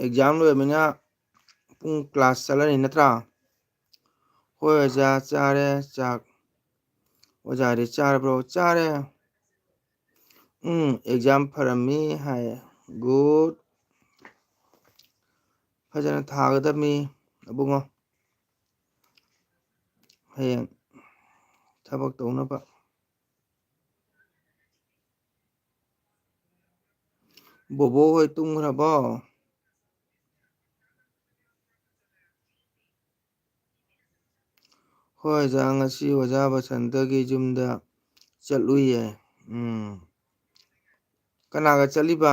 Exam ꯂꯣꯏꯔꯃꯤꯅ ꯄꯨꯡ class ꯆꯠꯂꯅꯤ ꯅꯠꯇ꯭ꯔꯥ? ꯍꯣꯏ ꯑꯣꯖꯥ, ꯆꯥꯔꯦ ꯆꯥꯛ꯫ ꯑꯣꯖꯥꯗꯤ ꯆꯥꯔꯕ꯭ꯔꯣ? ꯆꯥꯔꯦ꯫ ꯎꯝ, exam ꯐꯔꯝꯃꯤ ꯍꯥꯏ꯫ Good꯫ ꯐꯖꯅ ꯊꯥꯒꯗꯕꯅꯤ ꯑꯕꯨꯡꯉꯣ꯫ ꯍꯌꯦꯡ ꯊꯕꯛ ꯇꯧꯅꯕ꯫ ꯕꯣꯕꯣ ꯍꯣꯏ ꯇꯨꯝꯈ꯭ꯔꯕꯣ? ꯍꯣꯏ ꯑꯣꯖꯥ, ꯉꯁꯤ ꯑꯣꯖꯥ ꯕꯁꯟꯇꯒꯤ ꯌꯨꯝꯗ ꯆꯠꯂꯨꯏꯌꯦ꯫ ꯎꯝ꯫ ꯀꯅꯥꯒ ꯆꯠꯂꯤꯕ?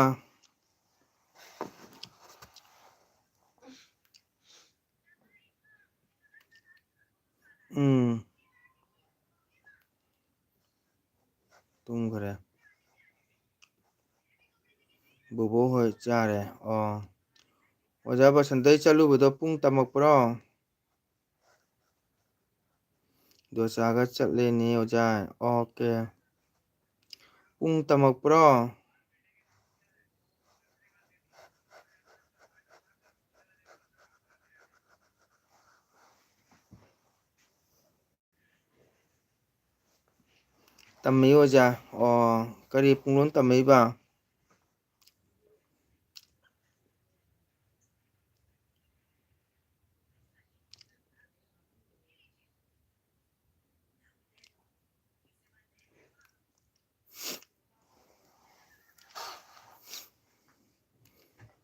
ꯎꯝ꯫ ꯇꯨꯝꯈ꯭ꯔꯦ꯫ ꯕꯣꯕꯣ ꯍꯣꯏ ꯆꯥꯔꯦ꯫ ꯑꯣ꯫ ꯑꯣꯖꯥ ꯕꯁꯟꯇꯩ ꯆꯠꯂꯨꯕꯗꯣ ꯄꯨꯡ ꯇꯝꯃꯛꯄ꯭ꯔꯣ? ꯗꯣꯁꯥꯒ ꯆꯠꯂꯦꯅꯦ ꯑꯣꯖꯥ꯫ Okay꯫ ꯄꯨꯡ ꯇꯝꯃꯛꯄ꯭ꯔꯣ? ꯇꯝꯃꯛꯏ ꯑꯣꯖꯥ꯫ ꯑꯣ, ꯀꯔꯤ ꯄꯨꯡꯂꯣꯟ ꯇꯝꯃꯛꯏꯕ?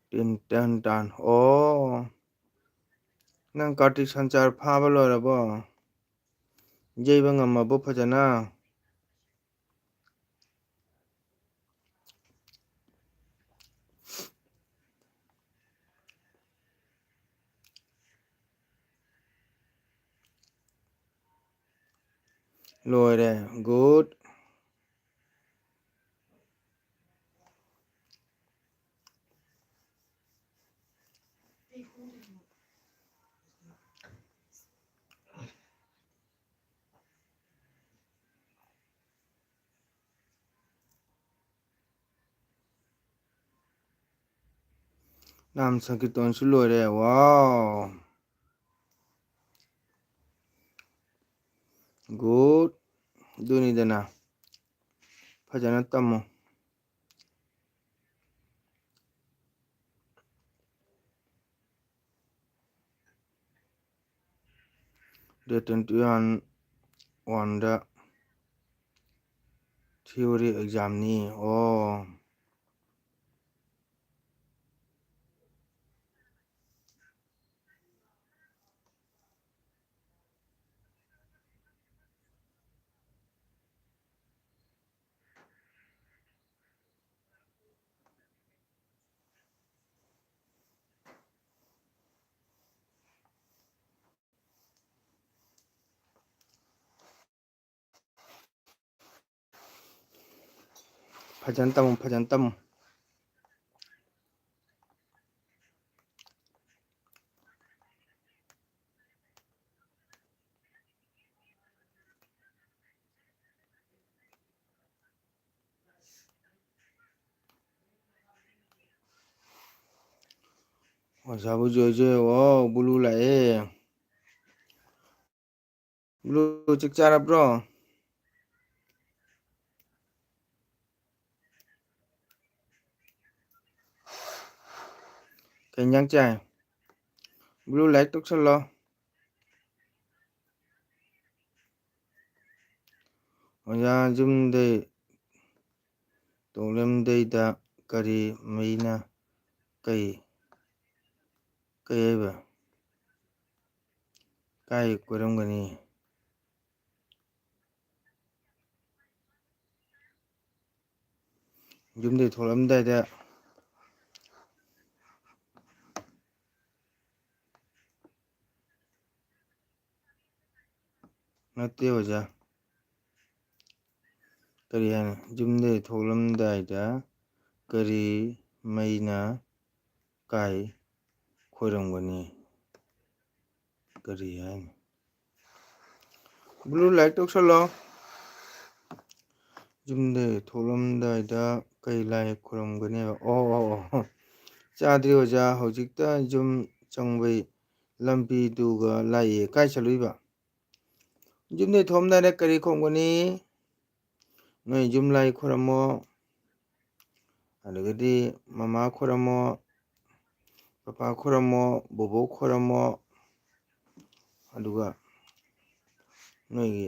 ꯇꯤꯟ ꯇꯟ ꯇꯥꯟ꯫ ꯑꯣ, ꯅꯪ ꯀꯥꯔꯇꯤꯛ ꯁꯟꯆꯥꯔ ꯐꯥꯕ ꯂꯣꯏꯔꯕꯣ? ꯌꯩꯕ ꯉꯝꯃꯕꯣ ꯐꯖꯅ? ꯂꯣꯏꯔꯦ꯫ Good꯫ ꯅꯥꯝ ꯁꯪꯀꯤꯔꯇꯟꯁꯨ ꯂꯣꯏꯔꯦ꯫ Wow꯫ Good꯫ ꯑꯗꯨꯅꯤꯗꯅ꯫ ꯐꯖꯅ ꯇꯝꯃꯨ꯫ Date twenty one, one ꯗ theory examꯅꯤ꯫ ꯑꯣ꯫ ꯐꯖꯅ ꯇꯝꯃꯨ, ꯐꯖꯅ ꯇꯝꯃꯨ꯫ ꯑꯣꯖꯥꯕꯨ ꯖꯣꯏ ꯖꯣꯏ꯫ ꯋꯥꯎ, ꯕ꯭ꯂꯨ ꯂꯥꯛꯑꯦ꯫ ꯕ꯭ꯂꯨ, ꯆꯥꯛ ꯆꯥꯔꯕ꯭ꯔꯣ? ꯀꯩ ꯏꯟꯖꯥꯡ ꯆꯥꯏ? ꯕ꯭ꯂꯨ, ꯂꯥꯏꯛ ꯇꯧꯁꯜꯂꯣ꯫ ꯑꯣꯖꯥ, ꯌꯨꯝꯗꯩ ꯊꯣꯛꯂꯝꯗꯥꯏꯗ ꯀꯔꯤ ꯃꯩꯅ ꯀꯩ, ꯀꯩ ꯍꯥꯏꯕ? ꯀꯥꯏ ꯀꯣꯏꯔꯝꯒꯅꯤ? ꯌꯨꯝꯗꯩ ꯊꯣꯛꯂꯝꯗꯥꯏꯗ꯫ ꯅꯠꯇꯦ ꯑꯣꯖꯥ꯫ ꯀꯔꯤ ꯍꯥꯏꯅꯣ? ꯌꯨꯝꯗꯩ ꯊꯣꯛꯂꯝꯗꯥꯏꯗ ꯀꯔꯤ ꯃꯩꯅ ꯀꯥꯏ ꯈꯣꯏꯔꯝꯒꯅꯤ? ꯀꯔꯤ ꯍꯥꯏꯅꯣ? ꯕ꯭ꯂꯨ, ꯂꯥꯏꯛ ꯇꯧꯁꯜꯂꯣ꯫ ꯌꯨꯝꯗꯩ ꯊꯣꯛꯂꯝꯗꯥꯏꯗ ꯀꯩ ꯂꯥꯏ ꯈꯨꯔꯨꯝꯒꯅꯦꯕ? ꯑꯣ, ꯑꯣ, ꯑꯣ꯫ ꯆꯥꯗ꯭ꯔꯤ ꯑꯣꯖꯥ, ꯍꯧꯖꯤꯛꯇ ꯌꯨꯝ ꯆꯪꯕꯩ ꯂꯝꯕꯤꯗꯨꯒ ꯂꯥꯛꯏꯌꯦ꯫ ꯀꯥꯏ ꯆꯠꯂꯨꯏꯕ? ꯌꯨꯝꯗꯩ ꯊꯣꯛꯂꯝꯗꯥꯏꯗ ꯀꯔꯤ ꯈꯨꯔꯨꯝꯒꯅꯤ? ꯅꯣꯏ ꯌꯨꯝ ꯂꯥꯏ ꯈꯨꯔꯨꯝꯃꯣ, ꯑꯗꯨꯗꯒꯤꯗꯤ ꯃꯃꯥ ꯈꯨꯔꯨꯝꯃꯣ, ꯄꯄꯥ ꯈꯨꯔꯨꯝꯃꯣ, ꯕꯣꯕꯣꯛ ꯈꯨꯔꯨꯝꯃꯣ, ꯑꯗꯨꯒ ꯅꯣꯏꯒꯤ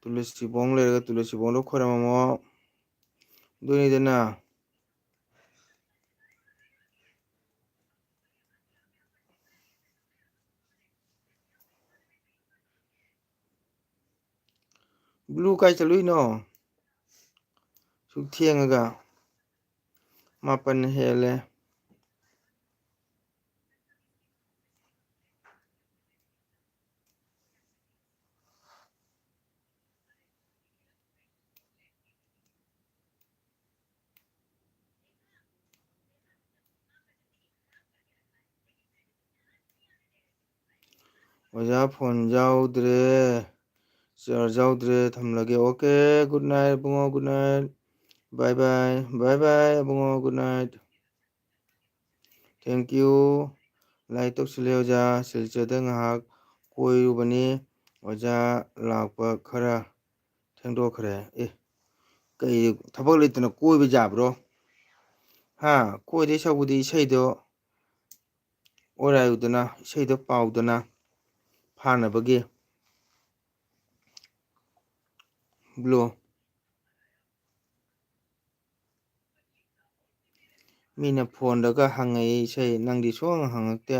ꯇꯨꯂꯁꯤꯕꯣꯡ ꯂꯩꯔꯒ ꯇꯨꯂꯁꯤꯕꯣꯡꯗꯣ ꯈꯨꯔꯨꯝꯃꯣ꯫ ꯑꯗꯨꯅꯤꯗꯅ꯫ ꯕ꯭ꯂꯨ, ꯀꯥꯏ ꯆꯠꯂꯨꯏꯅꯣ? ꯁꯨꯛ ꯊꯦꯡꯉꯒ꯫ ꯃꯥꯄꯟ ꯍꯦꯜꯂꯦ꯫ ꯑꯣꯖꯥ, ꯐꯣꯟ ꯌꯥꯎꯗ꯭ꯔꯦ, ꯆꯥꯔꯖ ꯌꯥꯎꯗ꯭ꯔꯦ, ꯊꯝꯂꯒꯦ꯫ Okay, good night Ibungo, good night, bye bye, bye bye Ibungo, good night꯫ Thank you. Like ꯇꯧꯁꯤꯜꯂꯦ ꯑꯣꯖꯥ꯫ ꯁꯤꯜꯆꯔꯗ ꯉꯥꯏꯍꯥꯛ ꯀꯣꯏꯔꯨꯕꯅꯤ꯫ ꯑꯣꯖꯥ ꯂꯥꯛꯄ ꯈꯔ ꯊꯦꯡꯗꯣꯛꯈ꯭ꯔꯦ꯫ ꯑꯦ, ꯀꯩ ꯊꯕꯛ ꯂꯩꯇꯅ ꯀꯣꯏꯕ ꯌꯥꯕ꯭ꯔꯣ? ꯍꯥ? ꯀꯣꯏꯗꯣꯏ ꯁꯔꯨꯛꯄꯨꯗꯤ ꯏꯁꯩꯗꯣ ꯑꯣꯏꯔꯥꯏꯌꯨꯗꯅ, ꯏꯁꯩꯗꯣ ꯄꯥꯎꯗꯅ ꯐꯥꯅꯕꯒꯤ꯫ ꯕ꯭ꯂꯣ꯫ ꯃꯤꯅ ꯐꯣꯟꯗꯒ ꯍꯪꯉꯛꯏ ꯏꯁꯩ, ꯅꯪꯗꯤ ꯁꯨꯡꯍꯪ ꯍꯪꯉꯛꯇꯦ꯫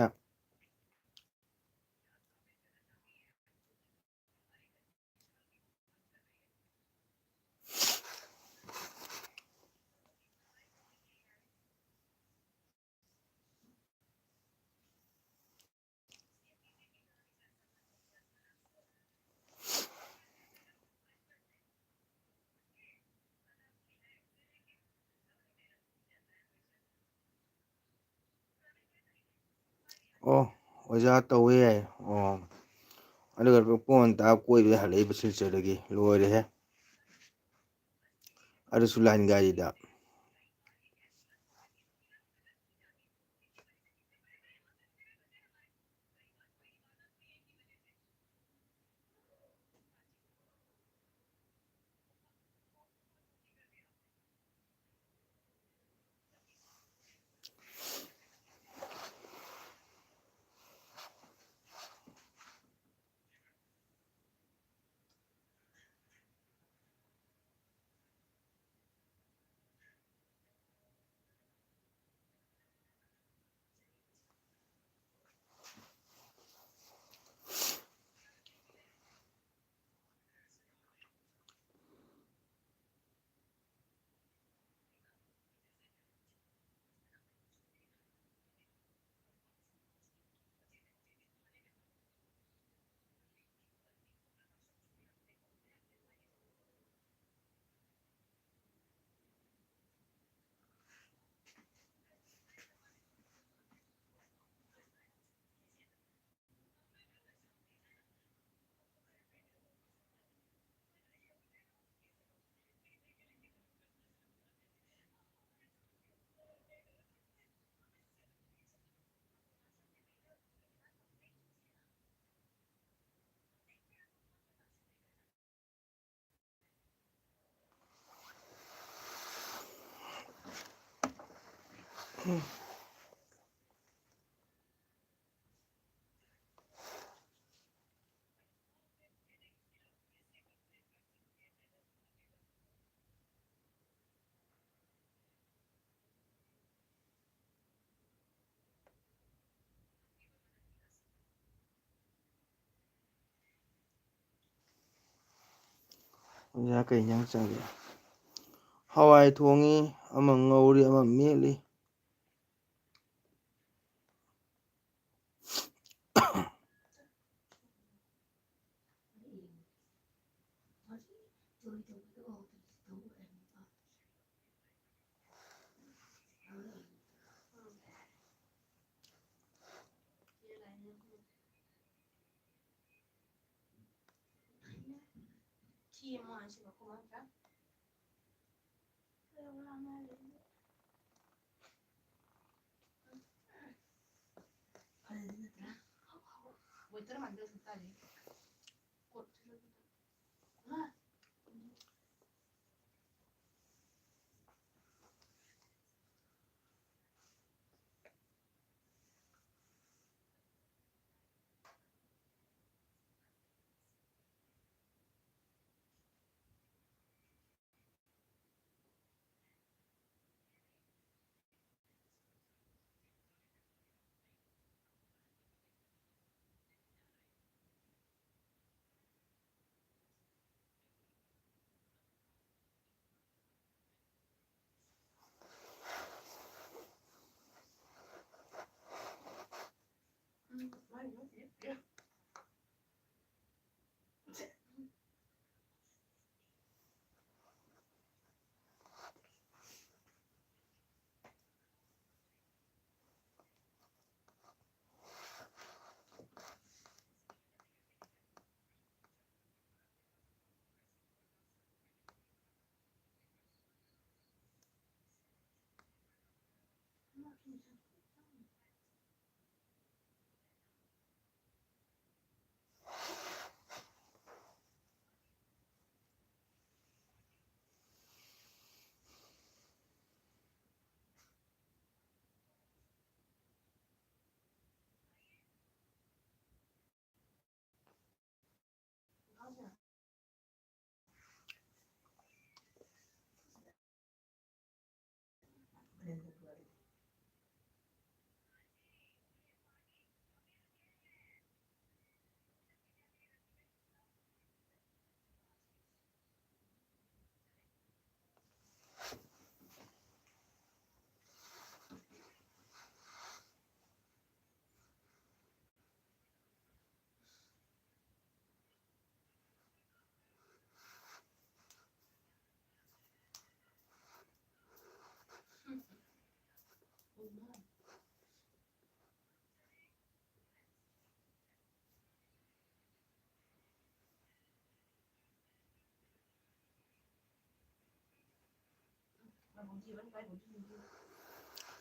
ꯑꯣ, ꯑꯣꯖꯥ ꯇꯧꯋꯦ ꯌꯥꯏ꯫ ꯑꯣ, ꯑꯗꯨꯒ ꯄꯨꯡ ꯑꯃ ꯇꯥ ꯀꯣꯏꯕ ꯍꯜꯂꯛꯏꯕ ꯁꯤꯜꯆꯔꯗꯒꯤ꯫ ꯂꯣꯏꯔꯦꯍꯦ꯫ ꯑꯗꯨꯁꯨ ꯂꯥꯏꯟ ꯒꯥꯔꯤꯗ꯫ ꯑꯣꯖꯥ, ꯀꯩ ꯏꯟꯖꯥꯡ ꯆꯥꯒꯦ? ꯍꯋꯥꯏ ꯊꯣꯡꯉꯤ, ꯑꯃ ꯉꯧꯔꯤ, ꯑꯃ ꯃꯦꯠꯂꯤ꯫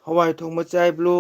ꯍꯋꯥꯏ ꯊꯣꯡꯕ ꯆꯥꯏ, ꯕ꯭ꯂꯨ꯫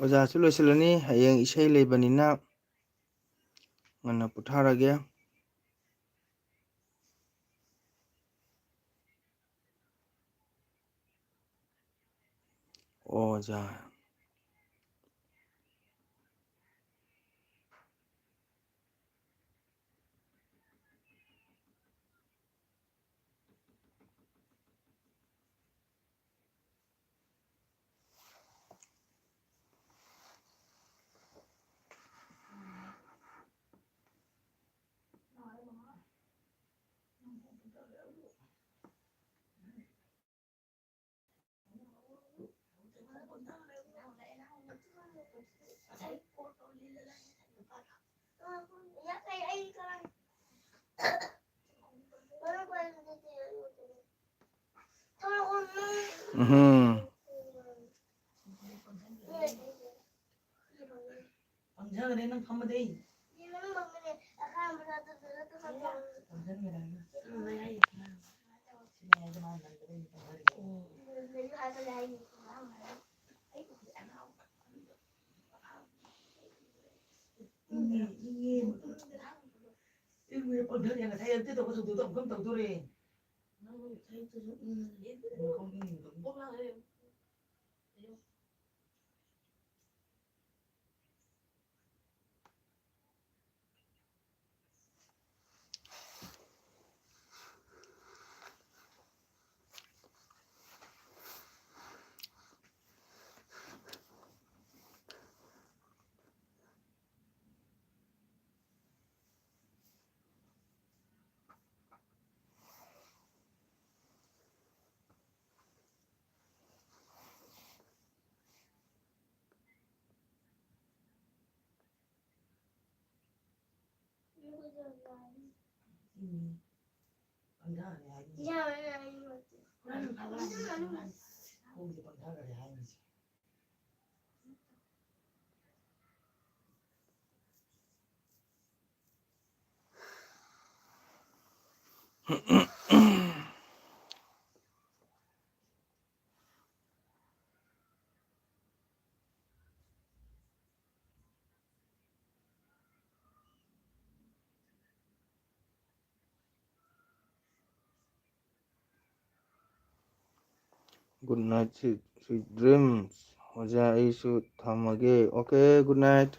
ꯑꯣꯖꯥꯁꯨ ꯂꯣꯏꯁꯤꯜꯂꯅꯤ, ꯍꯌꯦꯡ ꯏꯁꯩ ꯂꯩꯕꯅꯤꯅ ꯉꯟꯅ ꯄꯣꯊꯥꯔꯒꯦ꯫ ꯑꯣꯖꯥ꯫ ꯎꯝ꯫ ꯄꯪꯖꯈ꯭ꯔꯦ ꯅꯪ ꯐꯝꯕꯗꯩ꯫ ꯄꯪꯖꯈ꯭ꯔꯦ ꯅꯪ꯫ ꯁꯤ ꯃꯌꯥꯏꯗ ꯃꯥꯅ ꯅꯪꯕꯗꯩ ꯄꯪꯖꯈ꯭ꯔꯦ꯫ ꯏꯪꯉꯦ, ꯏꯪꯉꯦ꯫ ꯏꯪꯉꯦ, ꯄꯪꯖꯈ꯭ꯔꯦ꯫ ꯉꯁꯥꯏ ꯑꯌꯨꯛꯇ ꯇꯧꯕ ꯊꯧꯗꯣꯛꯇꯣ ꯑꯃꯨꯛ ꯀꯔꯝ ꯇꯧꯗꯣꯔꯦ? ꯅꯪ ꯉꯁꯥꯏ ꯑꯌꯨꯛꯇꯁꯨ ꯏꯪꯉꯦ꯫ ꯀꯣꯛ ꯏꯪꯉꯤꯗꯣ꯫ ꯀꯣꯛ ꯂꯥꯡꯉꯦ꯫ ꯎꯝ꯫ ꯄꯪꯊꯈ꯭ꯔꯦ ꯍꯥꯏꯕꯅꯤ꯫ ꯌꯥꯔꯦ, ꯌꯥꯔꯦ, ꯌꯥꯔꯦ꯫ ꯍꯣꯔꯦꯟ ꯐꯥꯔꯛꯑꯅꯤ, ꯐꯥꯔꯛꯑꯅꯤ꯫ ꯈꯣꯡꯁꯦ ꯄꯪꯊꯈ꯭ꯔꯦ ꯍꯥꯏꯕꯅꯤ꯫ Good night, sweet, sweet dreams. ꯑꯣꯖꯥ, ꯑꯩꯁꯨ ꯊꯝꯃꯒꯦ꯫ Okay, good night.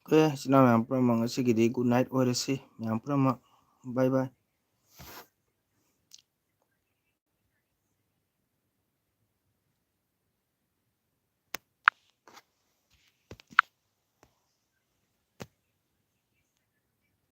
ꯑꯣꯀꯦ, ꯏꯆꯤꯟ ꯏꯅꯥꯎ ꯃꯌꯥꯝ ꯄꯨꯝꯅꯃꯛ, ꯉꯁꯤꯒꯤꯗꯤ good night ꯑꯣꯏꯔꯁꯤ ꯃꯌꯥꯝ ꯄꯨꯝꯅꯃꯛ꯫ Bye bye꯫